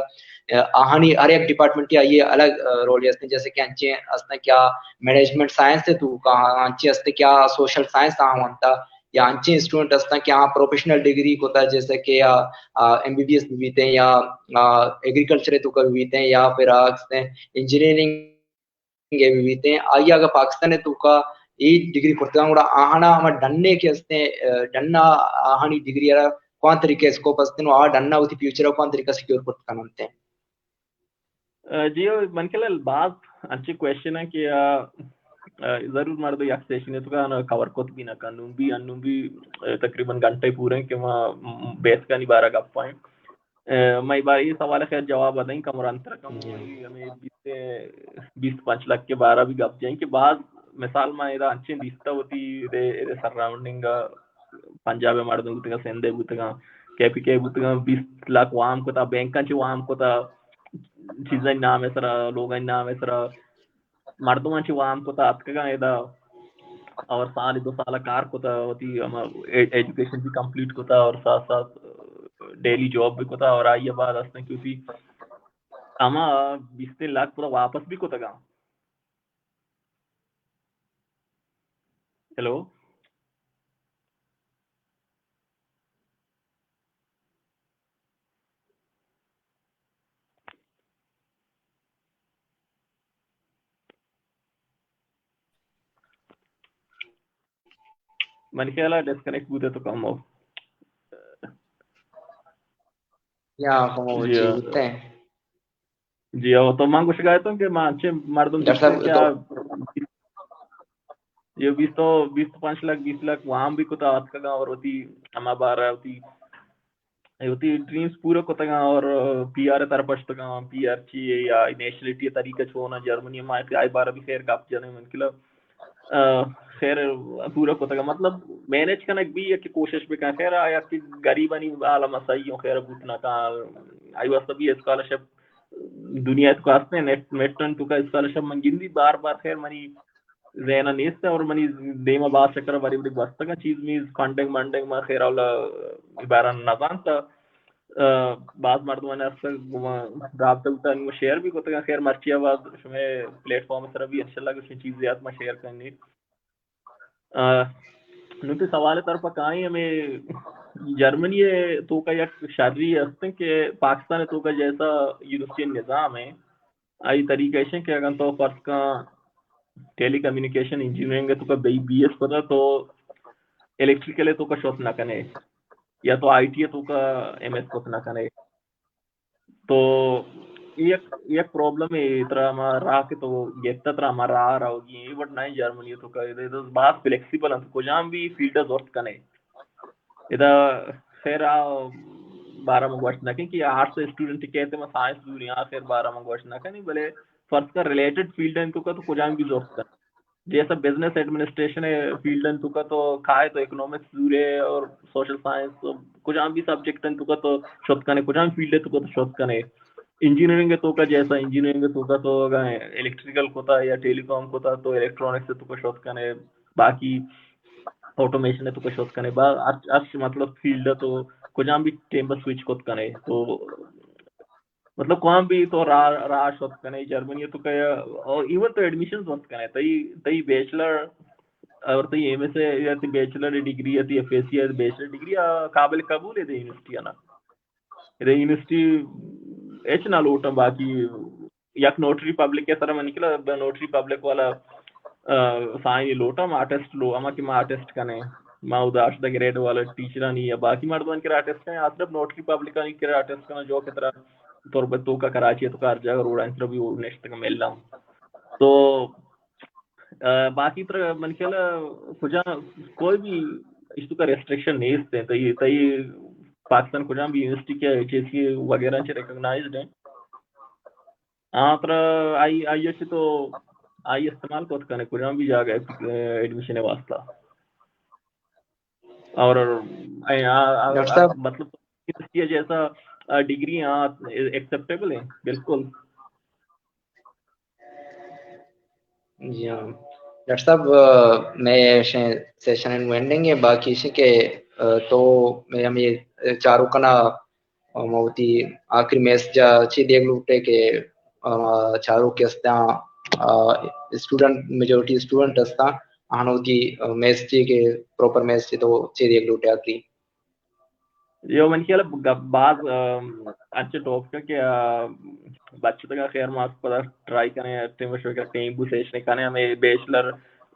آہانی ہر یک ڈپارٹمنٹ ء آئی ء الگ، ا، رول است، جیسے کہ انچیں است کہ آ مینجمنٹ سائنس ء توکا انچیں است کہ آ سوشل سائنس آ ونتا، یا انچیں اسٹوڈنٹ است کہ آ پروفیشنل ڈگری کتا، جیسے کہ آ، آ، ایم بی بی ایس بیتے یا، آ، ایگریکلچر ء توکا بیتے یا پھر آ است انجینئرنگ ء بیتے، آئی اگاں پاکستان ء توکا اے ڈگری کرتگاں، گڑا آہانا ہما ڈن ء کہ استیں، ا، ڈن ء آہانی ڈگری ء را کوان طریقہ اسکوپ استیں و آ ڈن ء وتی فیوچر ء کوان طریقہ سیکیور کرت کننت؟ ا، جی، من کل باز انچیں کوشچن ہیں کہ، ا، ا، ضرور مردو یک سیشن ء توکا کور کت بھی نہ کن، نون بھی، انون بھی، ا، تقریباً گھنٹے پورے ہیں کہ ما، م، بیسکانی بارہ گپ آئیں۔ ا، مئے بارے اے سوال ء خیر جواب ء دئیں، کمران تر کم جی۔ ہمیں بیست، بیست پنچ لکھ کے بارہ بھی گپ جائیں کہ بعض مثال ما ادا انچیں دیستا ہوتی، اے، اے سراؤنڈنگ ء پنجاب ء مردم بوتگاں، سندھ ء بوتگاں، کے پی کے بوتگاں، بیست لکھ وام کتا، بینکاں چہ وام کتا، چیزانی نام ء سرا، لوگانی نام ء سرا، مردماں چہ وام کتا اتکگاں ادا اور سال دو سال کار کتا، وتی ہما اے-، ایجوکیشن بھی کمپلیٹ کتا اور ساتھ ساتھ ڈیلی جاب بھی کتا اور آئی بعد ہستن کہ وتی ہما بیست لکھ پورا واپس بھی کتگاں۔ ہیلو؟ منی خیال ء ڈسکنیکٹ بوتے تو کم ہو۔ یا کم ہو جی، چی ہاں۔ بوتے ہیں؟ جی، او تو من گوشگا اتوں کہ ما انچیں مردم ڈاکٹر صاحب، دیستیں کہ تو آ-، یہ بیست بیست پنچ لاکھ، بیست لاکھ وام بھی کتا آتکگاں اور وتی ہما بارہ وتی وتی ڈریمز پورا کتگاں اور پی آر ءِ طرف اشتگاں، پی آر چی اے یا نیشنلٹی ءِ طریقہ چون اے جرمنی ءَ، ما آئی بارہ بھی خیر گپ جنیں من کلا خیر پورا کتگاں، مطلب مینج کنگ بھی یک کوشش بکن۔ خیر آ یک غریبانی حال ما صحیح ہوں، خیر بوت نہ کن، آئی واسطہ بھی اسکالرشپ دنیا تو کاستے نیٹ میٹن تو کا اسکالرشپ من گندی بار بار، خیر منی ذہن ءَ نیست اور منی دیم ءَ باز چکر باری بری گوستگاں چیز میز فنڈنگ منڈنگ ما خیر اولا بارہ نہ زانت۔ باز مردمانی است گما رابطہ بوتا، انگو شیئر بھی کتگاں۔ خیر مرچی آ بعد شمے پلیٹ فارم سر بھی انشاءاللہ کچھ چیز زیاد ما شیئر کنگی۔ نو تو سوال طرف کائیں ہمیں جرمنی تو کا یک شری ہستیں کہ پاکستان تو کا جیسا یونیورسٹی نظام ہے، آئی طریقہ ایش کہ اگر تو فرض کا ٹیلی کمیونیکیشن انجینئرنگ تو کا بی بی ایس پتا تو الیکٹریکل تو کا شوت نہ کنے یا تو آئی ٹی تو کا ایم ایس کت نہ کنے۔ تو یک یک پرابلم ہے ترا ما راہ کہ تو گیتا ترا ما راہ رہوگی ہے، بٹ نہیں جرمنی تو کا باز فلیکسیبل ہیں، تو کجام بھی فیلڈ زورت کنے۔ ادا خیر آ بارہ ما گوشت نہ کن کہ آرٹس اسٹوڈنٹ کہتے ما سائنس دونی آ خیر بارہ ما گوشت نہ کنی، بلے فرض کا ریلیٹڈ فیلڈ ہیں تو کا تو کجام بھی زورت کنے۔ جیسا بزنس ایڈمنسٹریشن ہے فیلڈ ہیں تو کا تو کھائے تو اکنامکس دورے اور سوشل سائنس تو کجام بھی سبجیکٹ ہیں تو کا تو شوت کنے، کجام فیلڈ ہے تو کا تو شوت کنے۔ انجینئرنگ ہے تو کا جیسا انجینئرنگ ہے تو کا تو اگر الیکٹریکل کوتا یا ٹیلی کام کوتا تو الیکٹرانکس ہے تو کا شوت کنے، باقی آٹومیشن ہے تو کا شوت کنے، با ہر ہر مطلب فیلڈ ہے تو کجام بھی ٹیم پر سوئچ کت کنے۔ تو مطلب کوام بھی تو راہ راہ شوت کنے جرمنی تو کا، اور ایون تو ایڈمیشن وت کنے تئی تئی بیچلر اور تئی ایم ایس اے یا تئی بیچلر ڈگری یا تئی ایف ایس سی یا بیچلر ڈگری قابل قبول ہے دے یونیورسٹی نا۔ دے یونیورسٹی ایچ نہ لوٹاں، باقی یک نوٹری پبلک کے سر من نکلا، نوٹری پبلک والا سائن لوٹاں، ما ٹیسٹ لو، اما کہ ما ٹیسٹ کنے، ما ادا اشدہ گریڈ والا ٹیچرانی یا باقی مردمان کرا ٹیسٹ کنے، آ صرف نوٹری پبلکانی کرا ٹیسٹ کنے، جو کہ ترا تربت تو کا کراچی تو کا ہر جگہ روڈ انتر بھی نشت کا ملنا۔ تو آ، باقی ترا من خیال کجا کوئی بھی اس تو کا ریسٹرکشن نیست ہے، تئی تئی پاکستان کجا بھی یونیورسٹی کے ایچ ایس سی وغیرہ چ ریکگنائزڈ ہیں۔ ہاں، ترا آئی آئی ایچ تو آئی استعمال کت کنے کجا بھی جاگہ ایڈمیشن واسطہ۔ اور اے، آ، آ، ڈاکٹر صاحب۔ مطلب یونیورسٹی جیسا آ، ڈگری ہاں ایکسپٹیبل ہیں بالکل۔ جی ہاں ڈاکٹر صاحب، آ، میں سیشن اینڈ اینڈنگ ہے، باقی اسی کہ آ، تو میں ہمیں چاروں کنا آ، ما وتی آخری میسج ء چی دیگ لوٹے کہ آ، چاروک استاں، آ، اسٹوڈنٹ، میجورٹی اسٹوڈنٹ استاں، آہاں وتی میسج چی کہ پراپر میسج چی تو چی دیگ لوٹے آخری؟ یو من خیال ء گپ باز، آ، اچھے ٹاپک کہ، آ، بچتگا خیر ماسک پدا ٹرائی کنے، ٹیم شو کنے، ٹیم بو سیشن کنے، ہمیں بیچلر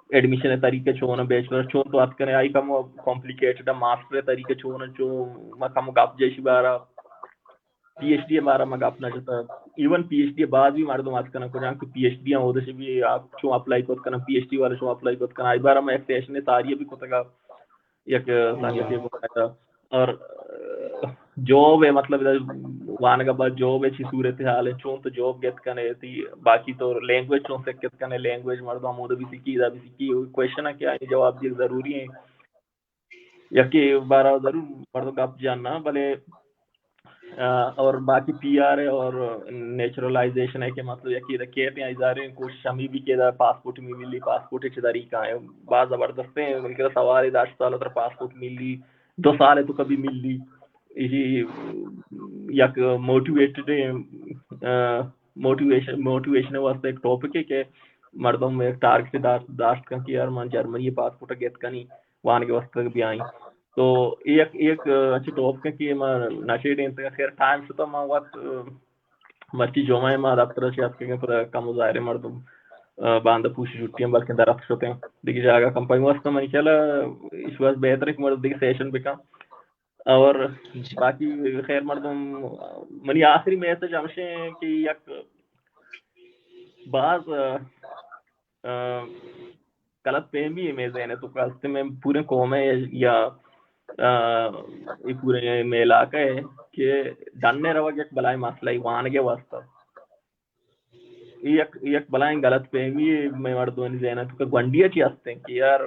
ایڈمیشن ء طریقہ چون، بیچلر چون تو ات کنے، آئی کم کمپلیکیٹڈ، ماسٹر ء طریقہ چون، چون ما کم گپ جیشی بارا، پی ایچ ڈی ء بارا ما گپ نہ جتا۔ ایون پی ایچ ڈی ء بعد بھی مردم ات کنا کجان کہ پی ایچ ڈی ہاں اودش بھی آپ چون اپلائی کت کنا، پی ایچ ڈی والا چون اپلائی کت کنا، آئی بارا ما ایک سیشن تاریخ بھی کتگا، یک سنگتی بوتا۔ اور جاب ہے، مطلب ادا وانگا بعد جاب ہے، چی صورت حال ہے، چون تو جاب گت کنے تی، باقی تو لینگویج چون سکت کنے، لینگویج مردم ہمودا بھی سکی، ادا بھی سکی، کوئسچن ہے کہ آئی جواب دیگ ضروری ہے۔ یکی بارا ضرور مردم گپ جاننا، بلے آ، اور باقی پی آر ہے اور نیچرلائزیشن ہے کہ مطلب یکی دا کہتے ہیں، ظاہر ہے کوشش ہمیں بھی کہ دا پاسپورٹ میں ملی، پاسپورٹ اچ طریقہ ہے، باز زبردست ہیں، بلکہ سوال ہے، دس سال تر پاسپورٹ ملی، دو سال ہے تو کبھی ملی، اسی یک موٹیویٹڈ، آ، موٹیویشن، موٹیویشن واسطے ایک ٹاپک ہے کہ مردم ایک ٹارگٹ داشت، داشت کن کہ یار من جرمنی پاسپورٹ گت کنی، وانگ واسطے بیائیں۔ تو ایک، ایک، آ، اچھی ٹاپک ہے کہ ما نشے دیں تو خیر ٹائم شتا ما وقت، آ، مرچی جمعہ ما دفتر سے اتکگیں، پدا کم ظاہر ہے مردم، آ، باندہ پوشی چھٹی ہیں، بلکہ درخت شتے ہیں۔ دیکھ جاگہ کمپنی واسطے منی خیال ہے اس وقت بہتر ہے کہ مردم دیکھ سیشن بکن۔ اور جی۔ باقی خیر مردم، منی آخری میسج ہمشے ہیں کہ یک باز، آ، آ، غلط فہمی ہے مئے ذہن ءِ توکا است، مئے پورے قوم ءِ یا، آ، اے پورے مئے علاقہ ءِ کہ ڈن ءَ روگ یک بلاہیں مسئلہ ءِ وانگ ءِ واسطہ۔ اے یک، یک بلاہیں غلط فہمی ہے مئے مردمانی ذہن ءِ توکا گونڈی ءَ چی است ایں کہ یار،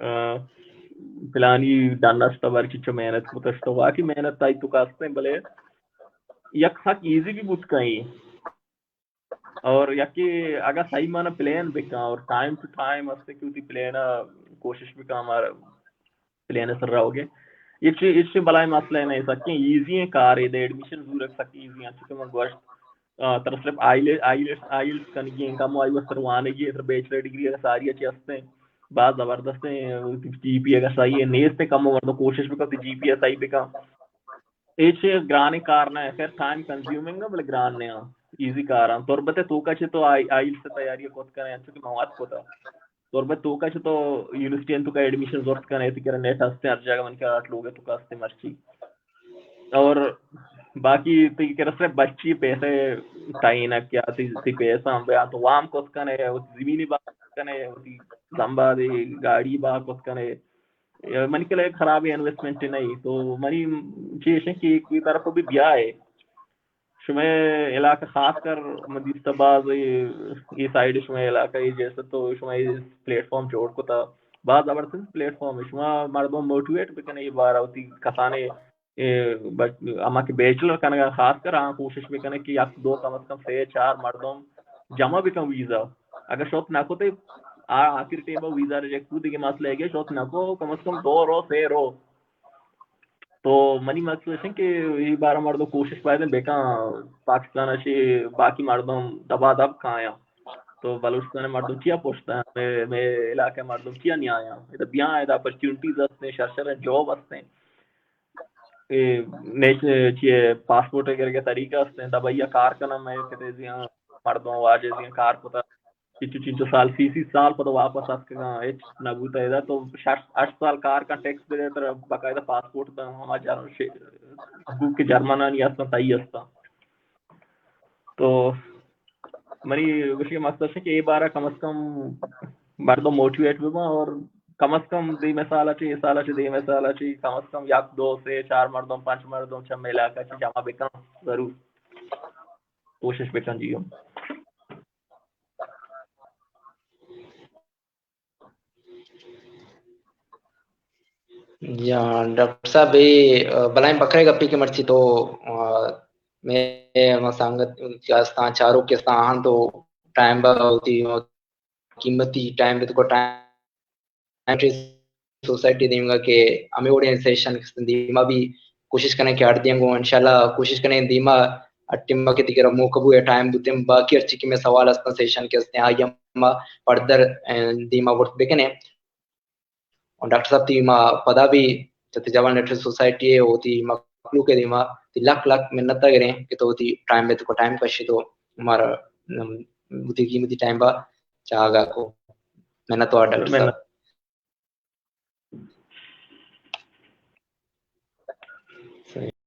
آ، پلانی ڈن است، بر چچو محنت کتش، تو واقعی محنت آئی توکا است ایں، بلے یک سک ایزی بھی بوت کئیں۔ اور یکے اگاں صحیح معنی پلان بکن اور ٹائم ٹو ٹائم است کہ وتی پلان ءَ کوشش بکن، ہمارا پلان ءِ سر روگ ءَ۔ اے چی، اے چی بلاہیں مسئلہ نہ ایں، سکیں ایزی ایں کار اے، دے ایڈمیشن زورگ سک ایزی ایں، چونکہ من گوشت، آ، ترا صرف آئیل-، آئیلٹس، آئیلٹس کنگی ایں، کم آئی واسطہ وانگی ایں، ترا بیچلر ڈگری اگر ساری اچھی است ایں، باز زبردست ایں، جی پی اے اگر صحیح ایں، نیست ایں، کم مردم کوشش بکن، جی پی اے صحیح بکن۔ اے چے گرانیں کار نہ ایں، خیر ٹائم کنزیومنگ ایں، بلے گران نہ ایں، ایزی کار ایں۔ تربت ءِ توکا چہ تو آئی-، آئیلٹس ءِ تیاری کت کن ئے، انچو کہ من وت کتا۔ تربت ءِ توکا چہ تو یونیورسٹی ءِ توکا ایڈمیشن زرت کن ئے، تئی کرا نیٹ ہست ایں، ہر جاگہ منی کرا ہر لوگ ءِ توکا است ایں مرچی۔ اور باقی تئی کرا صرف بچی پیسہ تعین ایں کہ تئی، تئی پیسہ ہم بیا تو وام کت کن ئے، وتی زمینی بہا کت کن ئے، وتی زمبادے گاڑی بہا کت کن ئے۔ منی کرا یک خرابیں انویسٹمنٹ نہ ایں۔ تو منی چیز ایں کہ کوئی طرف بھی بیا ئے، شمئے علاقہ خاص کر من دیستہ باز اے، اے سائیڈ شمئے علاقہ اے جیسے تو شما اے پلیٹ فارم جوڑ کتا، باز زبردست پلیٹ فارم ایں۔ شما مردم موٹیویٹ بکن ئے، اے بارا وتی کسانیں، اے، بچ-، ہما کہ بیچلر کنگا خاص کر آہاں کوشش بکن ئے کہ یک دو کم از کم سے چار مردم جمع بکن ویزا۔ اگر شوت نہ کتے، آ، آخر ٹائم ویزا ریجیکٹ بو، دگہ مسئلہ ایں، شوت نہ کو، کم از کم دو رو، سے رو۔ تو منی مقصد ایں کہ اے بارا مردم کوشش باید بکن، پاکستان ءَ چہ باقی مردم دبا دب کایاں۔ تو بلوچستان ءِ مردم چیا پشت ایں؟ مئے، مئے علاقہ ءِ مردم چیا نیایاں؟ ادا بیاں، ادا اپرچونٹیز است ایں، شر شر جاب است ایں۔ اے نیش-، چیے پاسپورٹ ءِ گرگ ءِ طریقہ است ایں، دبئی ءَ کار کناں، مئے کتے زیاں مردم واجہ زیاں کار کتا۔ چنچو چنچو سال، سی سی سال پدا واپس اتکگاں، ہچ نہ بوتا۔ ادا تو شش، ہشت سال کار کن، ٹیکس بدے، ترا باقاعدہ پاسپورٹ داں، ہما جر-، ش-، حقوق کہ جرمنانی ہستاں، تئی ہستاں۔ تو منی گوشگ ءِ مقصد ایں کہ اے بارا کم از کم مردم موٹیویٹ بباں اور کم از کم دیمے سال ءَ چہ، اے سال ءَ چہ، دیمے سال ءَ چہ کم از کم یک، دو، سے، چار مردم، پنچ مردم چہ مئے علاقہ ءَ چہ جمع بکن، ضرور کوشش بکن جی ہم۔ جی ہاں، ڈاکٹر صاحب، اے، آ، بلاہیں بکرے گپے کہ مرچی تو، آ، مئے ہما سنگت کہ استاں، چاروک کہ استاں، آہاں تو ٹائم با وتی قیمتی ٹائم ءِ توکا ٹائم سوسائٹی ءِ دیمگا کہ ہمے وڑیں سیشن کہ دیما بھی کوشش کنیں کہ اڈ دیاں گوں، انشاءاللہ کوشش کنیں دیما ہر ٹائم کہ تئی کرا موقع بوئے، ٹائم بوتیں، باقی ہرچی کہ مئے سوال استاں، سیشن کہ استیں، آئی ہم ما پڑدر، اے، دیما برت بکنیں۔ اور ڈاکٹر صاحب، تئی ما پدا بھی چہ تئی جوان لٹریچر سوسائٹی ءَ وتی مخلوق ءِ دیما تئی لک لک منت ءَ گریں کہ تو وتی ٹائم ءِ توکا ٹائم کشی تو مارا، ام، وتی قیمتی ٹائم با چاگا کو۔ منت وار ڈاکٹر صاحب۔ منت۔